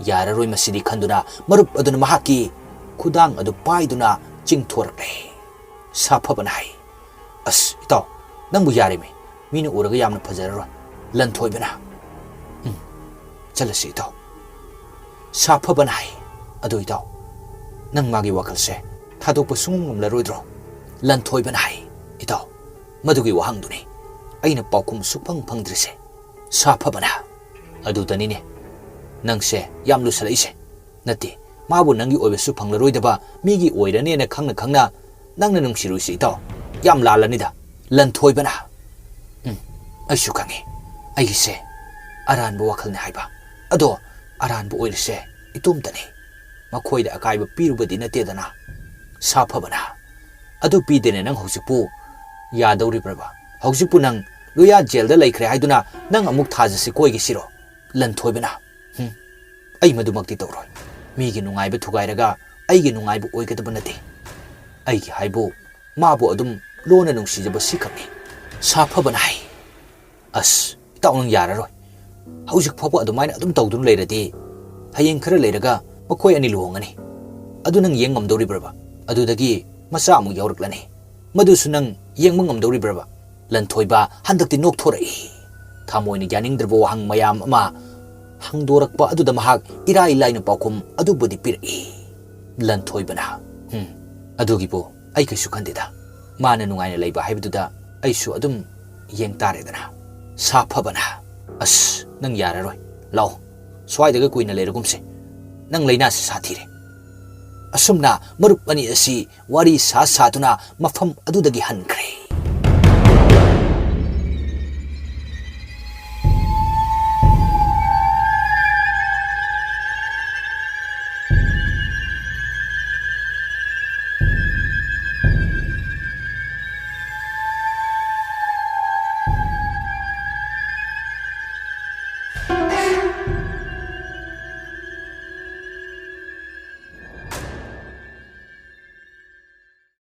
ꯌꯥꯔꯔꯣꯏ ꯃꯁꯤꯗꯤ ꯈꯟꯗꯨꯅ ꯃꯔꯨꯞ ꯑꯗꯨꯅ ꯃꯍꯥꯛꯀꯤ ꯈꯨꯗꯥꯡ ꯑꯗꯨ ꯄꯥꯏꯗꯨꯅ ꯆꯤꯡꯊꯣꯔꯛꯂꯦ꯫ ꯁꯥꯐꯕꯅ ꯍꯥꯏ, "ꯑꯁ, ꯏꯇꯥꯎ, ꯅꯪꯕꯨ ꯌꯥꯔꯦꯃꯤ꯫ ꯃꯤꯅ ꯎꯔꯒ ꯌꯥꯝꯅ ꯐꯖꯔꯔꯣꯏ꯫" ꯂꯟꯊꯣꯏꯕꯅ, "ꯎꯝ, ꯆꯠꯂꯁꯤ, ꯏꯇꯥꯎ꯫" ꯁꯥꯐꯕꯅ ꯍꯥꯏ, "ꯑꯗꯨ, ꯏꯇꯥꯎ, ꯅꯪ ꯃꯥꯒꯤ ꯋꯥꯈꯜꯁꯦ ꯊꯥꯗꯣꯛꯄ ꯁꯨꯡꯉꯝ ꯉꯝꯂꯔꯣꯏꯗ꯭ꯔꯣ?" ꯂꯟꯊꯣꯏꯕꯅ ꯍꯥꯏ, "ꯏꯇꯥꯎ, ꯃꯗꯨꯒꯤ ꯋꯥꯍꯪꯗꯨꯅꯤ ꯑꯩꯅ ꯄꯥꯎꯈꯨꯝ ꯁꯨꯛꯐꯪ ꯐꯪꯗ꯭ꯔꯤꯁꯦ꯫" ꯁꯥꯐꯕꯅ, "ꯑꯗꯨꯗꯅꯤꯅꯦ ꯅꯪꯁꯦ ꯌꯥꯝ ꯂꯨꯁꯜꯂꯛꯏꯁꯦ꯫ ꯅꯠꯇꯦ, ꯃꯥꯕꯨ ꯅꯪꯒꯤ ꯑꯣꯏꯕꯁꯨ ꯐꯪꯂꯔꯣꯏꯗꯕ ꯃꯤꯒꯤ ꯑꯣꯏꯔꯅꯦꯅ ꯈꯪꯅ ꯈꯪꯅ ꯅꯪꯅ ꯅꯨꯡꯁꯤꯔꯨꯏꯁꯤ, ꯏꯇꯥꯎ, ꯌꯥꯝ ꯂꯥꯜꯂꯅꯤꯗ꯫" ꯂꯟꯊꯣꯏꯕꯅ, "ꯎꯝ, ꯑꯩꯁꯨ ꯈꯪꯉꯤ꯫ ꯑꯩꯒꯤꯁꯦ ꯑꯔꯥꯟꯕ ꯋꯥꯈꯜꯅꯤ ꯍꯥꯏꯕ꯫ ꯑꯗꯣ ꯑꯔꯥꯟꯕ ꯑꯣꯏꯔꯤꯁꯦ ꯏꯇꯣꯝꯇꯅꯤ꯫ ꯃꯈꯣꯏꯗ ꯑꯀꯥꯏꯕ ꯄꯤꯔꯨꯕꯗꯤ ꯅꯠꯇꯦꯗꯅ꯫" ꯁꯥꯐꯕꯅ, "ꯑꯗꯨ ꯄꯤꯗꯦꯅꯦ ꯅꯪ ꯍꯧꯖꯤꯛꯄꯨ ꯌꯥꯗꯧꯔꯤꯕ꯭ꯔꯕ? ꯍꯧꯖꯤꯛꯄꯨ ꯅꯪ ꯂꯣꯌꯥ ꯖꯦꯜꯗ ꯂꯩꯈ꯭ꯔꯦ ꯍꯥꯏꯗꯨꯅ ꯅꯪ ꯑꯃꯨꯛ ꯊꯥꯖꯁꯤ ꯀꯣꯏꯒꯤꯁꯤꯔꯣ?" ꯂꯟꯊꯣꯏꯕꯅ, "ꯍꯨꯝ, ꯑꯩ ꯃꯗꯨꯃꯛꯇꯤ ꯇꯧꯔꯣꯏ꯫ ꯃꯤꯒꯤ ꯅꯨꯡꯉꯥꯏꯕ ꯊꯨꯒꯥꯏꯔꯒ ꯑꯩꯒꯤ ꯅꯨꯡꯉꯥꯏꯕ ꯑꯣꯏꯒꯗꯕ ꯅꯠꯇꯦ꯫ ꯑꯩꯒꯤ ꯍꯥꯏꯕꯨ ꯃꯥꯕꯨ ꯑꯗꯨꯝ ꯂꯣꯟꯅ ꯅꯨꯡꯁꯤꯖꯕ ꯁꯤꯈꯛꯅꯤ꯫" ꯁꯥꯐꯕꯅ ꯍꯥꯏ, "ꯑꯁ, ꯏꯇꯥꯎ, ꯅꯪ ꯌꯥꯔꯔꯣꯏ꯫ ꯍꯧꯖꯤꯛ ꯐꯥꯎꯕ ꯑꯗꯨꯃꯥꯏꯅ ꯑꯗꯨꯝ ꯇꯧꯗꯨꯅ ꯂꯩꯔꯗꯤ ꯍꯌꯦꯡ ꯈꯔ ꯂꯩꯔꯒ ꯃꯈꯣꯏ ꯑꯅꯤ ꯂꯨꯍꯣꯡꯒꯅꯤ꯫ ꯑꯗꯨ ꯅꯪ ꯌꯦꯡ ꯉꯝꯗꯧꯔꯤꯕ꯭ꯔꯕ? ꯑꯗꯨꯗꯒꯤ ꯃꯆꯥ ꯑꯃꯨꯛ ꯌꯥꯎꯔꯛꯂꯅꯤ꯫ ꯃꯗꯨꯁꯨ ꯅꯪ ꯌꯦꯡꯕ ꯉꯝꯗꯧꯔꯤꯕ꯭ꯔꯕ?" ꯂꯟꯊꯣꯏꯕ ꯍꯟꯗꯛꯇꯤ ꯅꯣꯛꯊꯣꯔꯛꯏ꯫ ꯊꯃꯣꯏꯅ ꯌꯥꯅꯤꯡꯗ꯭ꯔꯕ ꯋꯥꯍꯪ ꯃꯌꯥꯝ ꯑꯃ ꯍꯪꯗꯣꯔꯛꯄ ꯑꯗꯨꯗ ꯃꯍꯥꯛ ꯏꯔꯥꯏ ꯂꯥꯏꯅ ꯄꯥꯎꯈꯨꯝ ꯑꯗꯨꯕꯨꯗꯤ ꯄꯤꯔꯛꯏ꯫ ꯂꯟꯊꯣꯏꯕꯅ, "ꯎꯝ, ꯑꯗꯨꯒꯤꯕꯨ ꯑꯩ ꯀꯩꯁꯨ ꯈꯟꯗꯦꯗ꯫ ꯃꯥꯅ ꯅꯨꯡꯉꯥꯏꯅ ꯂꯩꯕ ꯍꯥꯏꯕꯗꯨꯗ ꯑꯩꯁꯨ ꯑꯗꯨꯝ ꯌꯦꯡ ꯇꯥꯔꯦꯗꯅ꯫" ꯁꯥꯐꯕꯅ, "ꯑꯁ, ꯅꯪ ꯌꯥꯔꯔꯣꯏ꯫ ꯂꯥꯛꯑꯣ, ꯁ꯭ꯋꯥꯏꯗꯒ ꯀꯨꯏꯅ ꯂꯩꯔꯒꯨꯝꯁꯦ꯫ ꯅꯪ ꯂꯥꯏꯅꯥꯁꯤ ꯁꯥꯊꯤꯔꯦ꯫" ꯑꯁꯨꯝꯅ ꯃꯔꯨꯞ ꯑꯅꯤ ꯑꯁꯤ ꯋꯥꯔꯤ ꯁꯥ ꯁꯥꯗꯨꯅ ꯃꯐꯝ ꯑꯗꯨꯗꯒꯤ ꯍꯟꯈ꯭ꯔꯦ꯫